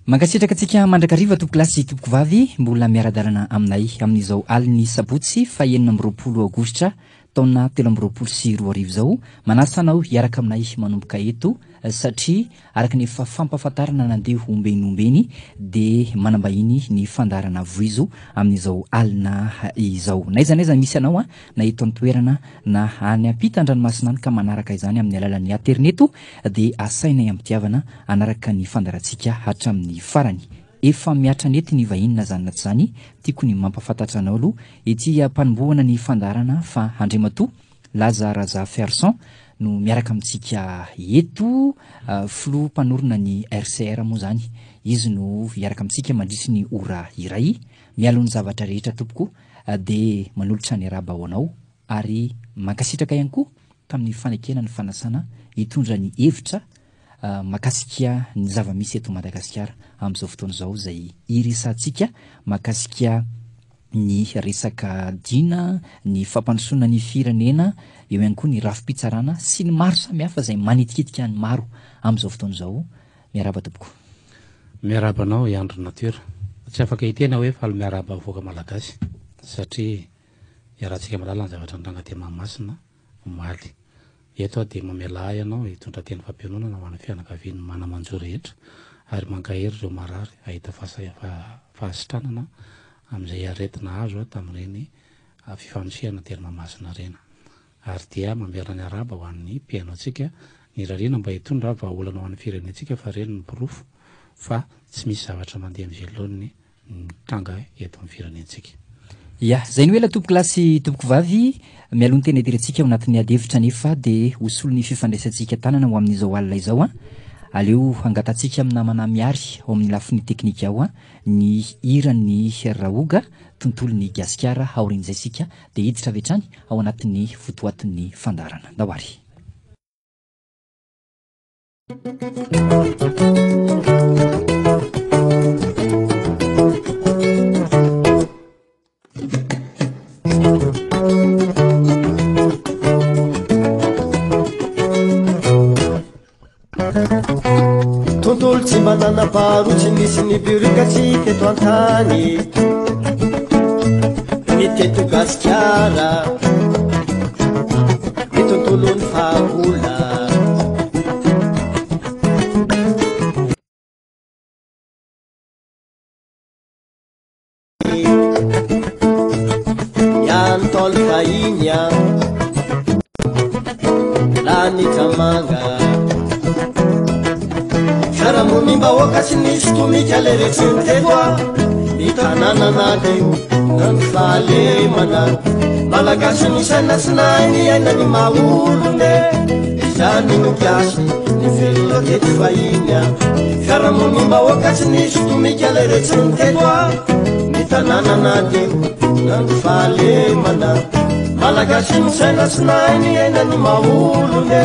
Mankasitraka antsika mandrakariva tompokolahy sy tompokovavy mbola miara-dalana aminay amin'izao alin'ny sabotsy faha 26 aogositra taona 2023 izao. Manasa anao hiaraka aminay manomboka eto satria araka ny efa fampahafantarana nandeha ombeny ombeny dia manambahiny ny fandaharana Voizo amin'izao alina izao. N'aiza n'aiza misy anao na eto an-toerana na any ampitan-dranomasina any ka manaraka izany amin'ny alalan'ny aterineto dia asainay am-pitiavana hanaraka ny fandaharantsika hatramin'ny farany. Efa mihatra nety ny vahiny na zany na tsy zany, tiako ny mampafantatra anao aloha ety am-panombohana ny fandaharana fa Andriamatoa Laza Razafiarison no miaraka amintsika eto, filoha mpanorina ny RCR moa izany. Izy no hiaraka amintsika mandritry ny ora iray. Mialoha ny zavatra rehetra tompoko dia manolotra ny arahaba ho anao ary mankasitraka ihany koa tamin'ny fanekena ny fanasana hitondra ny hevitra mahakasika ny zava-misy eto Madagasikara amin'izao fotoana izao izay iresahantsika mahakasika ny resaka dina, ny fampandrosoana ny firenena, eo ihany koa ny rafi-pitsarana sy ny maro samihafa izay manitikitika ny maro amin'izao fotoana izao. Miarahaba tompoko. Miarahaba anao i Andry Nature. Tsy afaka hiteny aho hoe faly miarahaba vahoaka Malagasy satria iarahantsika mahalala ny zavatra nitranga teny Mahamasina omaly. Eto aho dia mamela ahy ianao hitondra teny fampiononana ho an'ny fianakavian'ny mana-manjo rehetra ary mankahery ireo marary hahita fahasitranana amin'izay aretina azo tamin'ireny fifanosehana teny Mahamasina ireny. Ary dia mamerina ny arahaba ho an'ny mpihaino antsika, nirariana mba hitondra vahaolana ho an'ny firenentsika fa ireny no porofo fa tsy misy zavatra mandeha amin'izay laoniny ny tranga eto amin'ny firenentsika. Ya, zay no ela tompokolahy sy tompokovavy, mialoha ny tena hidirantsika ao anatin'ny ady hevitra anefa dia ho solon'ny fifandraisantsika tanana ho amin'izao alina izao an, aleo hangatantsika amin'ny namana Miary ao amin'ny lafiny teknika ao ny hiran'ny Rahoga, tontolon'i Gasikara, aorian'izay isika dia hiditra avy hatrany ao anatin'ny votoatin'ny fandaharana. Ndao ary. Tontolo tsy mba nanam-paharoa tsy nisy ny bureaucratie teto an-tany Ny teto Gasikara Ny tontolon'ny fahagola Ny Ntaolo fahiny a Lanitra manga Fiarahamonim-bahoaka tsy nisy tomika le retsiny teto a Ny tanàna nadio na ny fahalemana Malagasy nisaina sy nahay niaina ny maha olona e Izany no gasy nivelona teto fahiny a Fiarahamonim-bahoaka tsy nisy tomika ilay retsiny teto a Ny tanàna nadio na ny fahalemana Malagasy misaina sy nahay niaina ny maha olona e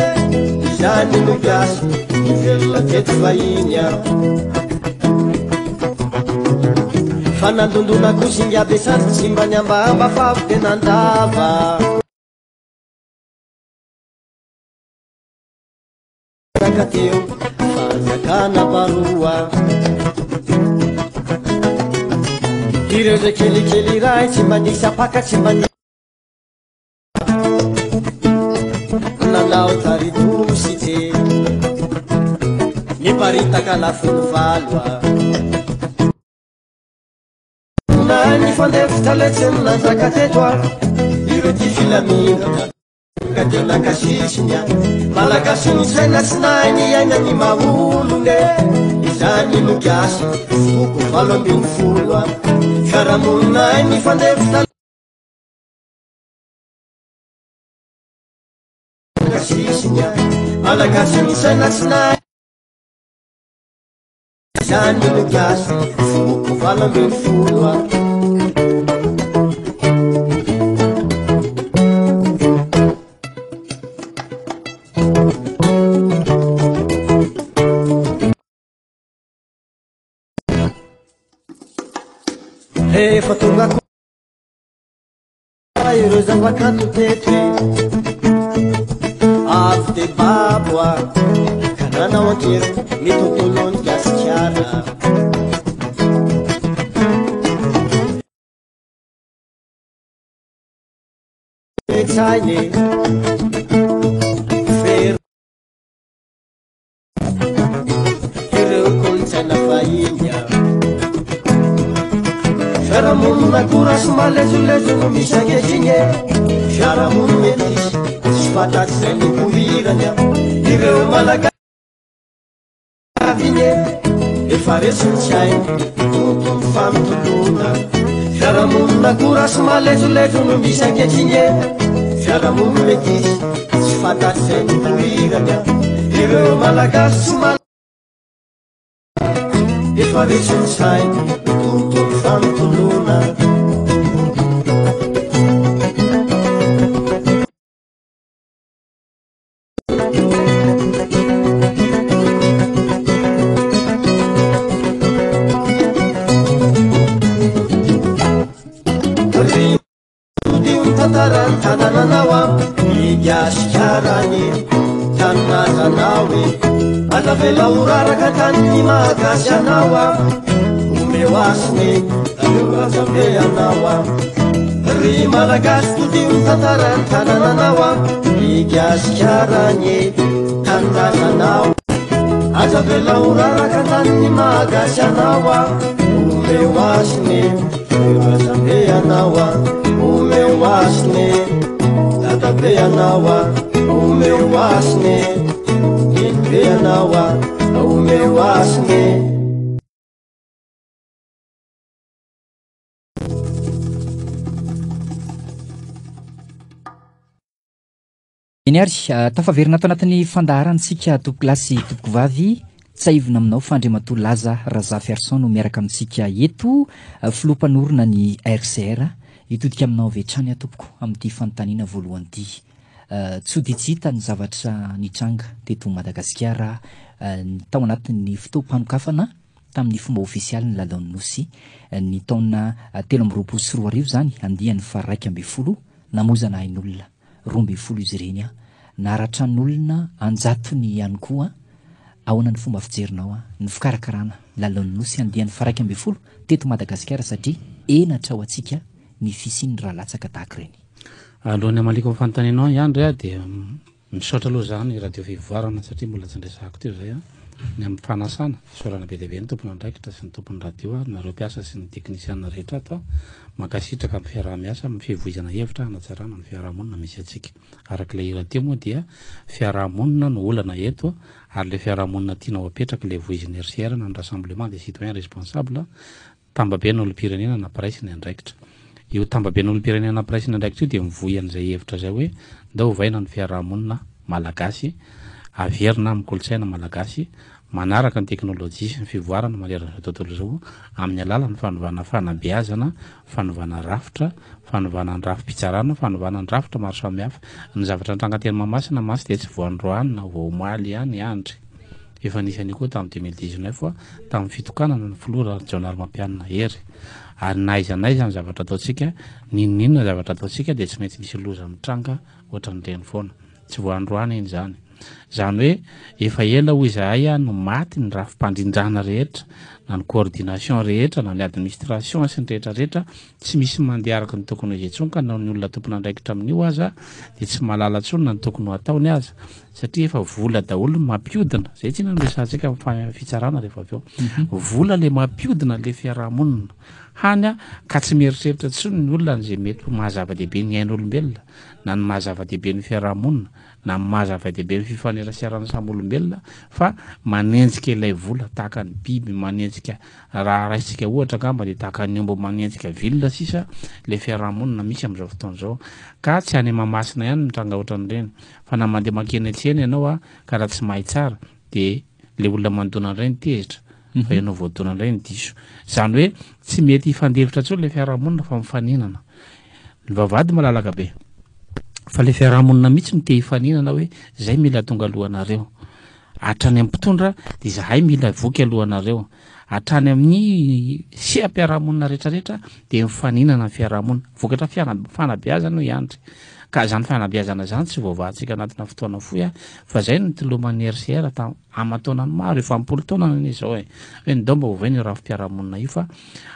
Izany no gasy nivelona teto fahiny a Fa nandondona koa singa be sady tsy mba niambahamba fa avy dia nandava Ka teo fanjakana baroa Ireo zay kelikely iray tsy mba nisy apaka tsy mba Nanao tari-dositse Niparitaka lafiny valo Na nifandefitra lay tsy nanjaka teto Ireo tia filaminana Ka dia naka sisiny a Malagasy ny saina sy nahay niaina ny maha olona e Izany no gasy foko 18 a Fiarahamonina hay nifandefitra Naka sisiny a Malagasy ny saina sy nahay Izany no gasy foko 18 a Rehefa tonga koa ireo zava-kanto teto e Avy dia babo a ka nanao an-kery ny tontolon'i Gasikara. tsainy Fer Ireo kolontsaina fahiny Fiarahamonina kora sy malezolezo no misy ankehitriny e Fiarahamonina metisy tsy fantatr'izay nipoirany Ireo Malagasy Avy e, efa resy ny sainy, tontolo fampitolona. Fiarahamonina kora sy malezolezo no misy ankehitriny e, fiarahamonina metisy, tsy fantatr'izay nipoirany. Ireo Malagasy tsy mal efa resy ny sainy, tontolo fampitolona. Ry Malagasy todio ny tantaran'ny tanànanao a, i Gasikara anie tanindrazanao. Aza avela ho raraka an-tanin'ny mahagasy anao a, omeo hasina e, omeo razambe anao a, omeo hasina e, dadabe anao a, omeo hasina e, nenibe anao a, omeo hasina e. Eny ary, ah, tafaverina ato anatin'ny fandaharantsika tompokolahy sy tompokovavy, tsahivina aminao fa Andriamatoa Laza Razafiarison no miaraka amintsika eto, ah, filoha mpanorina ny RCR. Hitodika aminao avy hatrany aho tompoko amin'ity fanontaniana voalohany ity. Ah, tsy ho dia tsy hita ny zavatra nitranga teto Madagasikara tao anatin'ny fotoam-panokafana tamin'ny fomba ofisialy ny Lalaon'ny Nosy ny taona 2023 izany, andiany faha-11, namoizana ain'olona 12 izy ireny, naratran'olona an-jatony ihany koa. Ahoana ny fomba fijerinao ny fikarakarana ny Lalaon'ny Nosy andiany faha-11 teto Madagasikara satria henatra ho antsika ny fisian'ny ra latsaka tahaka ireny? Alohan'ny hamaliako ny fanontanianao ihany re aho dia Misaotra aloha izany Radio Fivoarana satria mbola tsy niresahako teo izay an, ny amin'ny fanasana, fisaorana be dia be ny tompon'andraikitra sy ny tompon'ny radio ary nareo mpiasa sy ny teknisiana rehetra ato an, mankasitraka amin'ny fiaraha-miasa amin'ny fivoizana hevitra hanatsarana ny fiaraha-monina misy antsika. Araka ilay hira teo moa dia fiaraha-monina no olana eto ary ilay fiaraha-monina tiana ho apetraka ilay voizin'ny RCR na ny Rassemblement des Citoyens Responsables Tambaben'olom-pirenena nampiraisy ny andraikitra. Io tambaben'olom-pirenena nampiraisy ny andraikitra io dia mivoy an'izay hevitra izay hoe ndao ovaina ny fiaraha-monina malagasy, averina amin'ny kolontsaina malagasy, manaraka ny teknolojia sy ny fivoarana manerana izao tontolo izao amin'ny alalan'ny fanovana fanabeazana, fanovana rafitra, fanovana ny rafi-pitsarana, fanovana ny rafitra maro samihafa. Ny zavatra nitranga teny Mahamasina mantsy dia tsy vao androany na vao omaly ihany Andry. Efa nisy an'io koa tamin'ny 2019 tamin'ny fitokanana ny filoha Rajaonarimampianina Hery. Ary na aiza na aiza ny zavatra ataontsika, n'inon'inona zavatra ataontsika dia tsy maintsy misy loza mitranga ohatran'ireny foana. Tsy vao androany iny izany. Izany hoe efa ela hoy izahay no maty ny rafi-pandrindrana rehetra, na ny coordination rehetra, na ny administration sy ny rehetra rehetra, tsy misy mandeha araka ny tokony ho izy intsony ka na ny olona tompon'andraikitra amin'io aza dia tsy mahalala intsony na ny tokony ho ataony aza. Satria efa vola daholo no mampiodina, zay tsinona no resahantsika amin'ny fitsarana rehefa avy eo. Vola le mampiodina le fiarahamonina. Hany a, ka tsy mieritreritra intsony ny olona an'izay mety ho maha zava-dehibe ny ain'olombelona, na ny maha zava-dehibe ny fiarahamonina, na ny maha zava-dehibe ny fifaneraseran'ny samy olombelona, fa manenjika ilay vola tahaka ny biby manenjika, raha raisintsika ohatra angamba dia tahaka ny omby manenjika ville sisa ilay fiarahamonina misy amin'izao fotoana izao. Ka tsy any Mahamasina ihany no mitranga ohatran'ireny. Fa na mandeha mankeny an-tsena ianao a, ka raha tsy mahay tsara de le olona mandona indray no tezitra fa ianao voadona indray no diso. Izany hoe tsy mety hifandefitra intsony le fiarahamonina fa mifaninana. Ny vavahady malalaka be fa le fiarahamonina mihitsy no te hifaninana hoe zay mila tonga alohanareo. Hatrany amin'ny mpitondra dia izahay mila voky alohanareo. Hatrany amin'ny seha-piarahamonina rehetrarehetra dia mifaninana ny fiarahamonina. Vokatra fanabeazana io i Andry. Ka izany fanabeazana izany tsy voavahantsika anatina fotoana fohy a, fa izay no nitoloman'ny RCR tam aman-taonany maro, efa am-polo taonany anie izao e, hoe ndao mba ovaina io rafi-piarahamonina io fa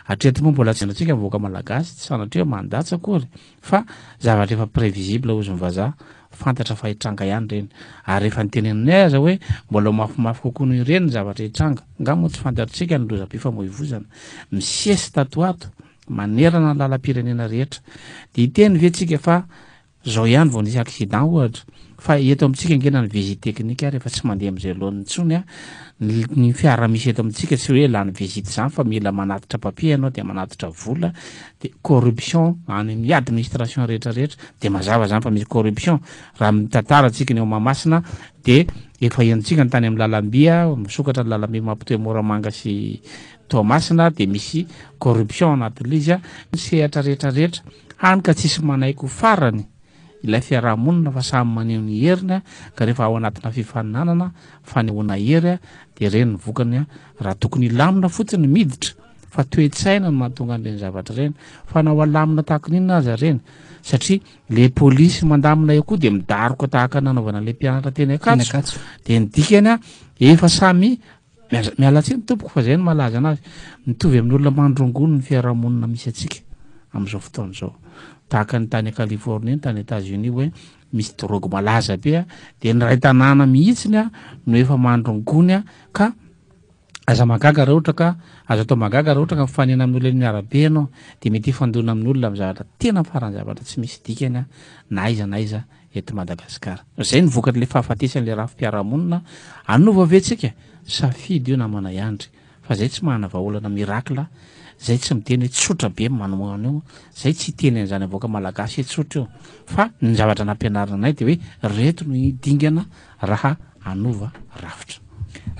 hatreto moa mbola tsy antsika vahoaka malagasy, tsy sanatria hoe mandatsa akory fa zavatra efa prévisible hozy ny vazaha, fantatra fa hitranga ihany ireny, ary efa niteneninay aza hoe mbola ho mafimafy kokoa noho ireny ny zavatra hitranga, nga moa tsy fantatrtsika ny lozam-pifamoivozana misesy tato ho ato manerana ny lalam-pirenena rehetra, dia hiteny ve tsika fa Zao ihany vao nisy accident ohatra, fa eto amintsika ange na ny visite technique ary efa tsy mandeha amin'izay laoniny intsony an, ny fiara misy eto amintsika tsy hoe lany visite izany fa mila manatitra papier ianao dia manatitra vola, dia corruption any amin'ny administration rehetra rehetra, dia mazava izany fa misy corruption, raha mitantara tsika ny ao Mahamasina dia efa henontsika ny tany amin'ny lalamby, misokatra ny lalamby mampitohy Moramanga sy Toamasina dia misy corruption anatin'ilay izy an, ny sehatra rehetra rehetra. Hany ka tsisy manaiky ho farany ilay fiaraha-monina fa samy maneho ny heriny ka rehefa ao anatina fifaninanana fanehoana hery dia ireny ny vokany raha tokony hilamina fotsiny miditra fa toe-tsaina no mahatonga an'ireny zavatra ireny fa na ho alamina tahaka ny inona aza ireny satria le polisy mandamina eo koa dia midaroka tahaka ny nanaovana le mpianatra teny Ankatso dia ny dikany efa samy Miala tsiny tompoko fa zay no malaza anazy. Mitovy amin'ny olona mandrongony ny fiarahamonina misy antsika amin'izao fotoana izao. Tahaka ny tany Californie, ny tany Etats-Unis hoe misy drogue malaza be dia ny iray tanàna mihitsiny no efa mandrongony ka aza mahagaga raha ohatra ka aza atao mahagaga raha ohatra ka mifanena amin'ny olona eny arabe ianao dia mety hifandona amin'ny olona amin'ny zavatra tena faran'ny zavatra tsy misy dikany na aiza na aiza eto Madagasikara. Izay no vokatr'ilay fahafatesan'ilay rafi-piarahamonina. Hanova ve tsika? Safidy io namana Andry. Fa zay tsy manana vahaolana miracle, zay tsy miteny hoe tsotra be ny manoa an'io, zay tsy hiteny an'izany avoaka malagasy hoe tsotra io. Fa ny zavatra nampianarina anay dia hoe reto no dingana raha hanova rafitra.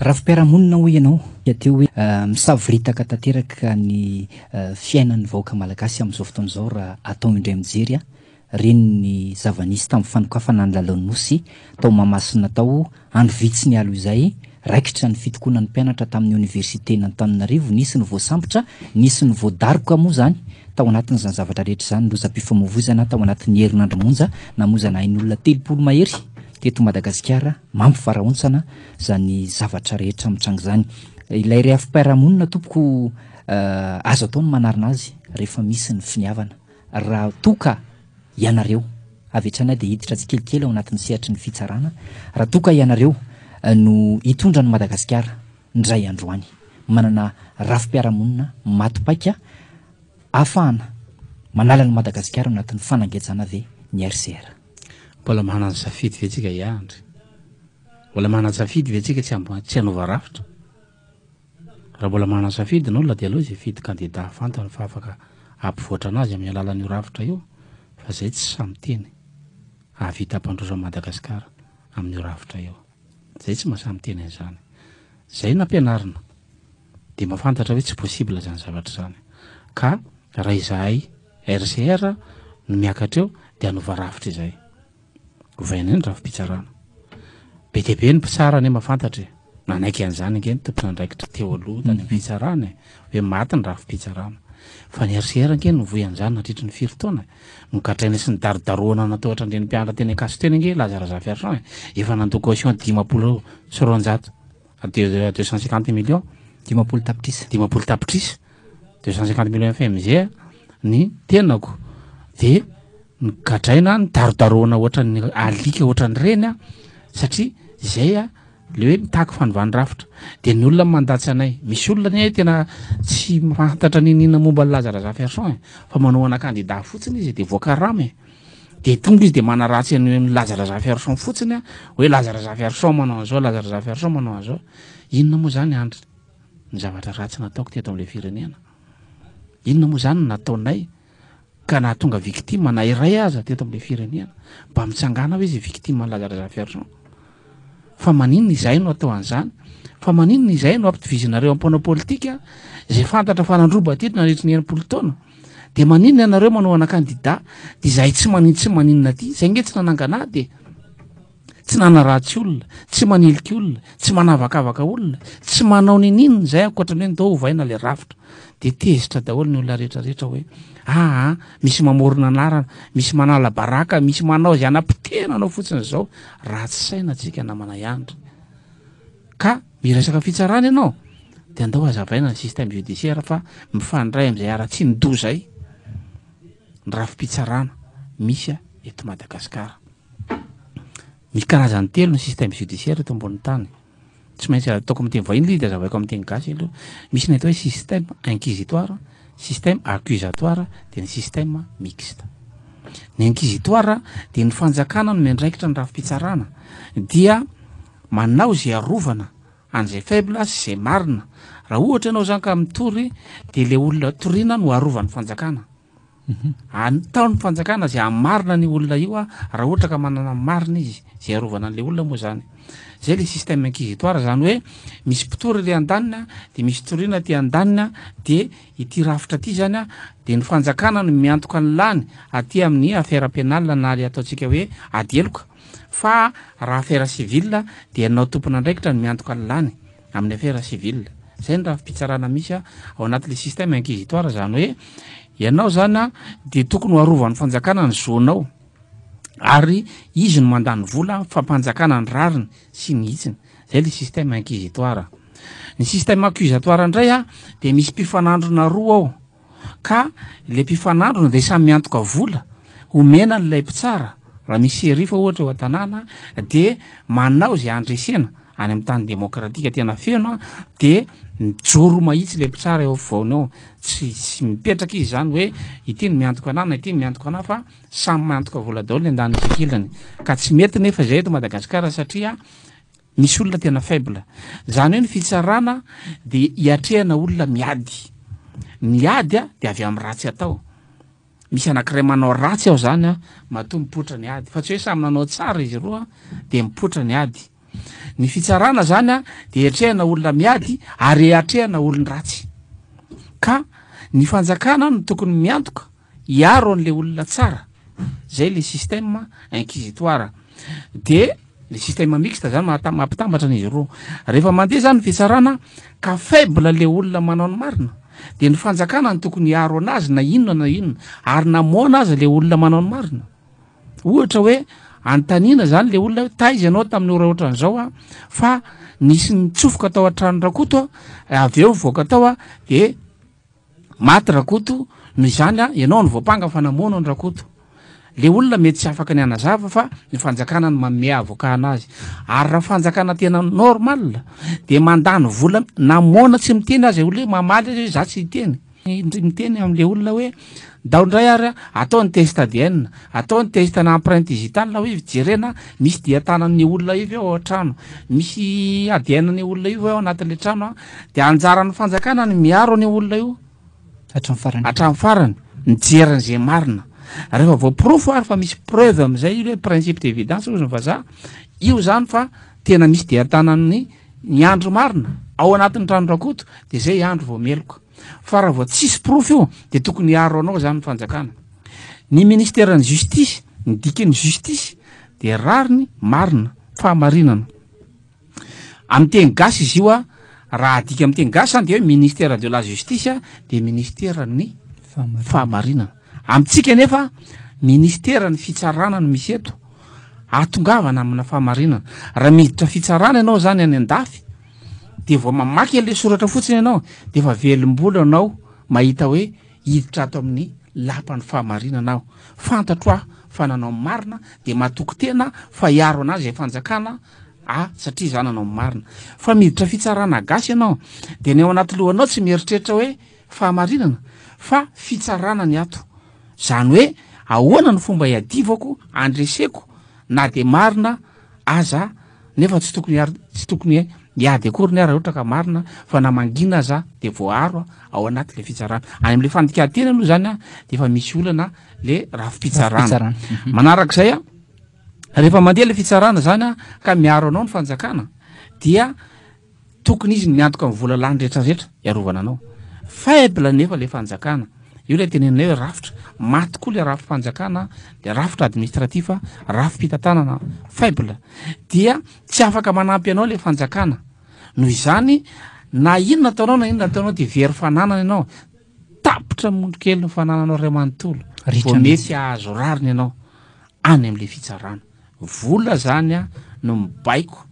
Rafi-piarahamonina hoy ianao teo hoe misavoritaka tanteraka ny fiainan'ny vahoaka malagasy amin'izao fotoana izao raha atao indray mijery Reny ny zava-nisy tamin'ny fanokafana ny lalaon'ny Nosy tao Mahamasina tao andro vitsy nialoha izay. Raikitra ny fitokonan'ny mpianatra tamin'ny oniversiten'Antananarivo. Nisy ny voasambotra, nisy ny voadaroka moa izany tao anatin'izany zavatra rehetra izany. Lozam-pifamoivoizana tao anatin'ny herinandro monja, namoizana ain'olona 30 mahery teto Madagasikara. Mampivarahontsana izany zavatra rehetra mitranga izany. Ilay rehafi-piarahamonina tompoko azo atao ny manarina azy rehefa misy ny finiavana. Raha toa ka ianareo, avy hatrany aho dia hiditra tsikelikely ao anatin'ny sehatry ny fitsarana, raha toa ka ianareo no hitondra an'i Madagasikara indray androany, manana rafi-piarahamonina maty paika ahafahana manala an'i Madagasikara ao anatin'ny fanangejana ve ny RCR? Mbola manana safidy ve tsika hiandry? Mbola manana safidy ve tsika tsy hanova rafitra? Raha mbola manana safidy ny olona dia aleo izy hifidy kandida fantany fa afaka hampivoatra anazy amin'ny alalan'io rafitra io fa zay tsy sahy miteny hahavita hampandroso an'i Madagasikara amin'io rafitra io. Zay tsy mahasahy miteny an'izany. Zay nampianarina dia mahafantatra hoe tsy possible izany zavatra izany. Ka raha izahay RCR no miakatra eo dia hanova rafitra izahay. Ovaina ny rafi-pitsarana. Be dia be ny mpitsara anie mahafantatra e. Nanaiky an'izany ange ny tompon'andraikitra teo aloha tany amin'ny fitsarana e, hoe maty ny rafi-pitsarana. Fa ny RCR ange novoy an'izany nandritry ny firy taona e. Nogadraina sy nidarodarohana natao hatrany mpianatra teny Ankatso teny ange Laza Razafiarison e. Efa nandoa caution 250, 250 millions. 50 tapitrisa. 50 tapitrisa. 250 millions FMG ny tenako. Dia Nogadraina, nidarodarohana ohatran'ny alika ohatran'ireny aho satria izay a le hoe mitaky fanovana rafitra. Dia ny olona mandatsa anay. Misy olona anie tena tsy mahafantatra n'inon'inona momba an'i Laza Razafiarison e, fa manohana kandida fotsiny izy dia voakarama e. Dia tonga izy dia manaratsy an'i Laza Razafiarison fotsiny a, hoe Laza Razafiarison manao an'izao, Laza Razafiarison manao an'izao. Inona moa izany Andry ny zavatra ratsy nataoko teto amin'ilay firenena? Inona moa izany no nataonay? ka nahatonga victime na iray aza teto amin'ilay firenena, mba mitsangàna hoe izay victime an'i Laza Razafiarison, fa maninona izahay no atao an'izany, fa maninona izahay no ampitovizinareo amin'ny mpanao politika izay fantatra fa nandroba teto nandritry ny 60 taona, dia maninona ianareo manohana kandida, dia izahay tsy manin tsy maninona aty, izay nge tsy nanangana ady e! Tsy nanaratsy olona, tsy manilika olona, tsy manavakavaka olona, tsy manao ninininona izay ankoatra ny hoe ndao ovaina ilay rafitra. Dia tezitra daholo ny olona rehetra rehetra hoe aa misy mamorona anarana, misy manala baraka, misy manao izay hanapotehana anao fotsiny izao. Ratsy saina antsika namana Andry. Ka miresaka fitsarana ianao dia andao hazavaina ny système judiciaire fa mifandray amin'izay haratsian-doha izay ny rafi-pitsarana misy eto Madagasikara. Misy karazany telo ny système judiciaire eto ambonin'ny tany. Tsy maintsy ataoko amin'ny teny vahiny ilay izy dia hazavaiko amin'ny teny gasy aloha. Misy ny atao hoe système inquisitoire, système accusatoire dia ny système mixte. Ny inquisitoire dia ny fanjakana no miandraikitra ny rafi-pitsarana dia manao izay arovana an'izay faible sy izay marina. Raha ohatra ianao izany ka mitory dia ilay olona toriana no arovan'ny fanjakana. Atao ny fanjakana izay hamarina an'io olona io raha ohatra ka manana ny marina izy, izay arovana an'ilay olona moa izany. Izay ilay système inquisitoire, izany hoe misy mpitory ery andaniny dia misy toriana aty andaniny dia ity rafitra ity izany dia ny fanjakana no miantoka ny lany aty amin'ny affaire pénale na ilay ataontsika hoe ady heloka fa raha affaire civile dia ianao tompon'andraikitra no miantoka ny lany. amin'ny affaire civile. Zay ny rafi-pitsarana misy ao anatin'ilay système inquisitoire, zany hoe ianao zany dia tokony ho arovan'ny fanjakana ny zonao ary izy no mandany vola fampanjakana ny rariny sy ny hitsiny. Zay ilay système inquisitoire. Ny système accusatoire indray dia misy mpifanandrina roa ao. Ka ilay mpifanandrina dia samy miantoka vola homena an'ilay mpitsara, raha misy shérif ohatra eo an-tanàna dia manao izay handresena any amin'ny tany demokratika tena feno dia mijoro mahitsy ilay mpitsara eo afovoany eo, tsy tsy mipetraka izy izany hoe ity no miantoka anah na ity no miantoka anah fa samy miantoka vola daholo ny andaniny sy ankilany, ka tsy mety nefa izay eto Madagasikara satria Misy olona tena faible. Zany hoe ny fitsarana dia hiatrehana olona miady. Ny ady dia avy amin'ny ratsy atao. Misy anankiray manao ratsy ao zany an, matoa mipoitra ny ady. Fa tsy hoe samy nanao tsara izy roa dia mipoitra ny ady. Ny fitsarana zany an dia hiatrehana olona miady ary hiatrehana olon-dratsy. Ka ny fanjakana no tokony miantoka hiaro an'le olona tsara, zay le système inquisitoire, de le système mixte zany mampitambatra an'izy roa, rehefa mandeha zany ny fitsarana ka faible le olona manao ny marina de ny fanjakana no tokony hiaro anazy na inona na inona ary na moana aza le olona manao ny marina, ohatra hoe anontaniana zany le olona hoe taiza ianao tamin'ny ora ohatran'izao a fa nisy nitsofoka tao an-trano Rakoto a, avy eo nivoaka tao a de Maty Rakoto, noho izany a, ianao no voampanga fa namono an'i Rakoto. Le olona mety tsy afaka ny hanazava fa ny fanjakana no manome avocat anazy. Ary raha fanjakana tena normal dia mandany vola na moana tsy miteny aza olona hoe mamaly aza hoe za tsy hiteny. Miteny amle olona hoe ndao ndray ary atao ny test ADN, atao ny test na empreinte digitale hoe jerena misy dian-tanan'ny olona io ve ao an-trano, misy ADN ny olona io ve ao anatin'le trano a. Dia anjaran'ny fanjakana ny miaro an'io olona io hatramin'ny farany. Hatramin'ny farany, mijery an'izay marina. Rehefa voaporofo ary fa misy preuve amin'izay io hoe principe d'évidence hozy ny vazaha, io izany fa tena misy dian-tanan'ny ny andro marina ao anatin'ny trano Rakoto dia izay andro vao meloka. Fa raha vao tsisy porofo io dia tokony hiaro anao izany ny fanjakana. Ny ministeran'ny justice, ny dikan'ny justice dia rariny, marina, fahamarinana. Amin'ny teny gasy izy io a, raha adika amin'ny teny gasy zany dia hoe ministère de la justice dia ministeran'ny fahamarinana. Amintsika anefa ministeran'ny fitsarana no misy eto, ahatongavana amina fahamarinana. Raha miditra fitsarana ianao zany any an-dafy dia vao mamaky an'ilay soratra fotsiny ianao dia efa velom-bolo ianao mahita hoe hiditra ato amin'ny lapan'ny fahamarinana aho. Fantatro aho fa nanao ny marina dia matoky tena fa hiaro an'azy izay fanjakana ahy satria izaho nanao ny marina. Fa miditra fitsarana gasy ianao dia ny ao anaty lohanao tsy mieritreritra hoe fahamarinana fa fitsarana ny ato. Izany hoe ahoana ny fomba hiadivako handreseko na dia marina aza nefa tsy tokony ary tsy tokony hiady akory ny ahy raha ohatra ka marina fa na mangina aza dia voaaro ao anaty le fitsarana. Any am'le fandikan-teny aloha zany a de efa misy olana le rafi-pitsarana. Rafi-pitsarana. Manarak'izay a, rehefa mandeha le fitsarana zany a ka miaro anao ny fanjakana dia Tokony izy no miantoka ny vola lany rehetra rehetra hiarovana anao. Faible nefa le fanjakana. Io ilay teneninay hoe rafitra. Maty koa ilay rafi-panjakana, ilay rafitra administratif, rafi-pitantanana faible. Dia tsy afaka manampy anao ilay fanjakana. Noho izany, na inona ataonao na inona ataonao dia very fananana ianao. Tapitra mondro kely ny fanananao iray manontolo. Ritra Vao mihitsy. mety hahazo rariny ianao any amin'ilay fitsarana. Vola izany no mibaiko.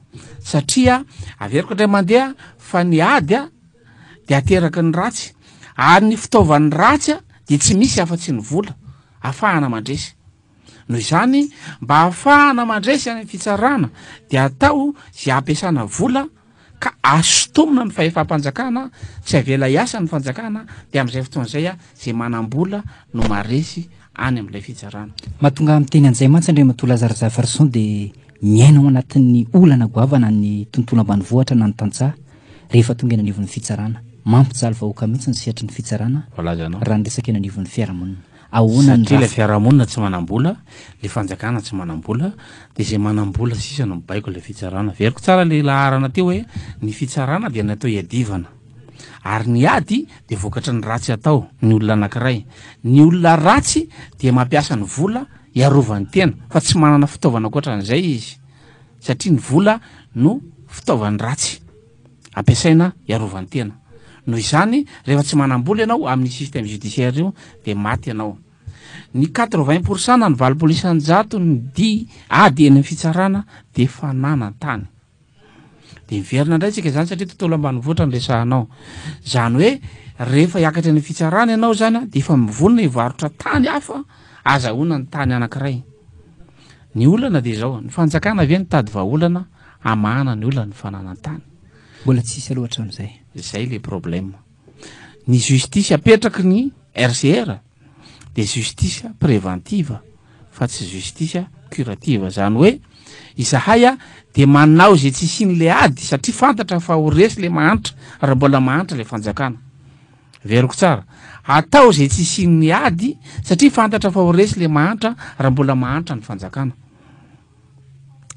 Satria, averiko indray mandeha, fa ny ady dia ateraky ny ratsy. Ary ny fitaovan'ny ratsy dia tsy misy afa-tsy ny vola ahafahana mandresy. Noho izany, mba hahafahana mandresy any amin'ny fitsarana dia atao izay hampiasana vola ka asintomina ny fahefam-panjakana, tsy avela hiasa ny fanjakana, dia amin'izay fotoana izay izay manam-bola no maharesy any amin'ilay fitsarana. Mahatonga miteny an'izay mantsy Andriamatoa Lazare Zafarison dia miaina ao anatin'ny olana goavana ny tontolo ambanivohitra na ny tantsaha rehefa tonga eny anivon'ny fitsarana. Mampijaly vahoaka mihitsy ny sehatry ny fitsarana raha ny resaka eny anivon'ny fiarahamonina. Ahoana ny Satria ilay rafitra? fiarahamonina tsy manam-bola, ilay fanjakana tsy manam-bola, dia izay manam-bola sisa no mibaiko ilay fitsarana. Averiko tsara ilay laharana teo hoe ny fitsarana dia natao hiadivana. Ary ny ady dia vokatry ny ratsy atao ny olona anankiray. Ny olona ratsy dia mampiasa ny vola hiarovany tena, fa tsy manana fitaovana ankoatran'izay izy, satria ny vola no fitaovan'ny ratsy. ampiasaina hiarovan-tena. Noho izany, rehefa tsy manam-bola ianao amin'ny système judiciaire io dia maty ianao. Ny 80 pour cent na ny 80 isan-jato ny di ady eny amin'ny fitsarana dia fananan-tany. Dia miverina indray tsika izany satria tontolo ambanivohitra no resahanao. Izany hoe rehefa hiakatra eny amin'ny fitsarana ianao izany dia efa mivonona hivarotra tany hafa azahoana ny tany anankiray. Ny olana dia izao, ny fanjakana ve nitady vahaolana hamahana ny olan'ny fananan-tany? Mbola tsisy aloha hatramin'izay. Izay le problème. Ny justice apetraky ny RCR dia justice préventive fa tsy justice curative. Izany hoe izahay dia manao izay tsy hisian'le ady satria fantatra fa ho resy le mahantra raha mbola mahantra le fanjakana. Averiko tsara, atao izay tsy hisian'ny ady satria fantatra fa ho resy le mahantra raha mbola mahantra ny fanjakana.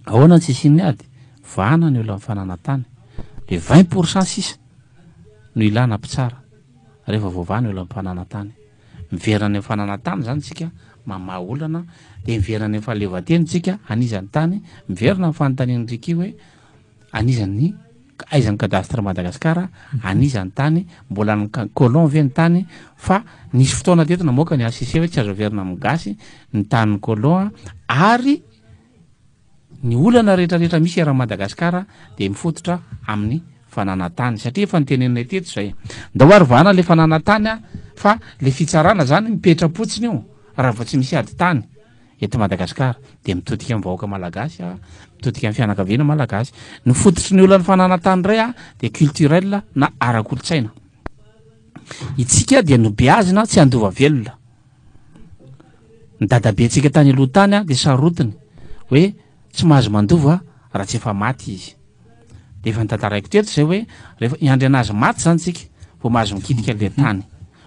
Ahoana ny tsy hisian'ny ady? Vahana ny olan'ny fananan-tany. Le 20 pour cent sisa no ilana mpitsara rehefa voavaha ny olan'ny fananan-tany. Miverina any amin'ny fananan-tany izany isika mamaha olana, dia miverina any amin'ny fahaleovantena isika, an'iza ny tany, miverina amin'ny fanontanian'i Ricky hoe An'iza ny aiza ny cadastre Madagascar, an'iza ny tany, mbola an'ny colon ve ny tany, fa nisy fotoana teto namoaka ny HCC hoe tsy azo averina amin'ny gasy ny tanin'ny colon ary ny olana rehetra rehetra misy eran'i Madagascar dia mifototra amin'ny fananan-tany satria efa noteneninay teto izay. Ndao ary vahana le fananan-tany fa le fitsarana zany mipetra-potsiny io raha vao tsy misy ady tany. eto Madagasikara dia mitodika amin'ny vahoaka malagasy a, mitodika amin'ny fianakaviana malagasy. Ny fototry ny olan'ny fananan-tany indray a dia culturel na ara-kolontsaina. Itsika dia nobeazina tsy handova velona. Ny dadabentsika tany aloha tany a dia sarotiny hoe tsy mahazo mandova raha tsy efa maty izy. Dia efa notantaraiko teto izay hoe rehefa hiandry anazy maty izany tsika vao mahazo mikitika ilay tany.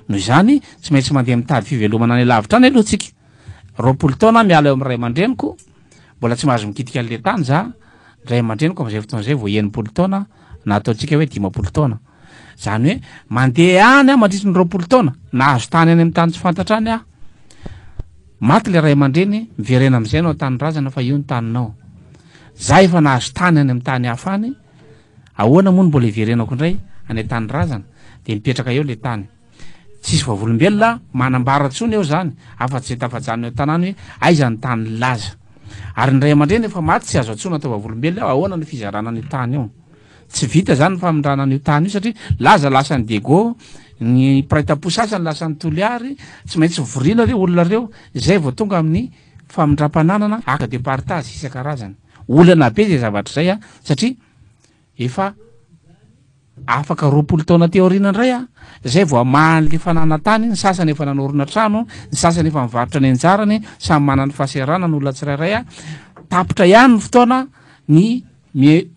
Noho izany tsy maintsy mandeha mitady fivelomana any lavitra any aloha tsika. 20 taona aho miala eo amin'ny ray aman-dreniko, mbola tsy mahazo mikitika an'ilay tany za, ny ray aman-dreniko amin'izay fotoana izay vao 60 taona na ataontsika hoe 50 taona. Izany hoe mandeha any aho mandritry ny 20 taona, nahazo tany any amin'ny tany tsy fantatra any aho. Maty ilay ray aman-dreny, miverena amin'izay ianao an-tanindrazana fa io ny taninao. Za efa nahazo tany any amin'ny tany hafa any, ahoana moa no mbola hiverenako indray any an-tanindrazana? Dia mipetraka eo ilay tany. Tsisy vavolombelona manambara intsony eo zany afa-tsy izay tafajanona eo an-tanàna hoe aiza ny tany Laza. Ary ny ray aman-dreny efa maty tsy azo antsoina atao vavolombelona eo ahoana no fizarana an'io tany io. Tsy vita zany ny famindrana an'io tany io satria Laza lasan'i Diego, ny mpiray tampo sasany lasan'i Toliary, tsy maintsy voriana ireo olona ireo izay vao tonga amin'ny famindram-pananana, acte de partage isan-karazany. Olana be izay zavatra izay satria efa Afaka 20 taona aty aoriana indray a, zay vao hamaha an'le fananan-tany, ny sasany efa nanorina trano, ny sasany efa mivarotra ny anjarany, samy manana ny fahasahiranana ny olona tsirairay a, tapitra ihany ny fotoana, ny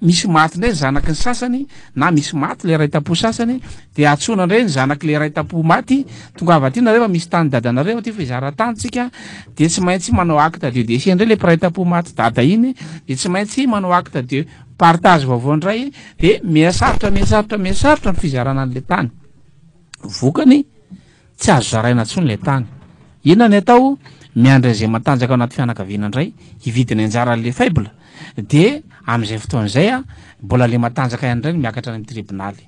misy maty indray ny zanaky ny sasany, na misy maty le ray tampo sasany, de antsoina indray ny zanaky le ray tampo maty, tongava aty nareo fa misy tany dadanareo aty fa hizara tany tsika, de tsy maintsy manao acte de décès indray le mpiray tampo maty dada iny, de tsy maintsy manao acte de partage vaovao indray de miha sarotra miha sarotra miha sarotra ny fizarana an'le tany. Vokany, Tsy azo zaraina intsony ilay tany. Inona ny atao? Miandry an'izay matanjaka ao anaty fianakaviana indray hividy ny anjaran'ilay faible, dia amin'izay fotoana izay mbola ilay matanjaka ihany indray no miakatra any amin'ny tribonaly.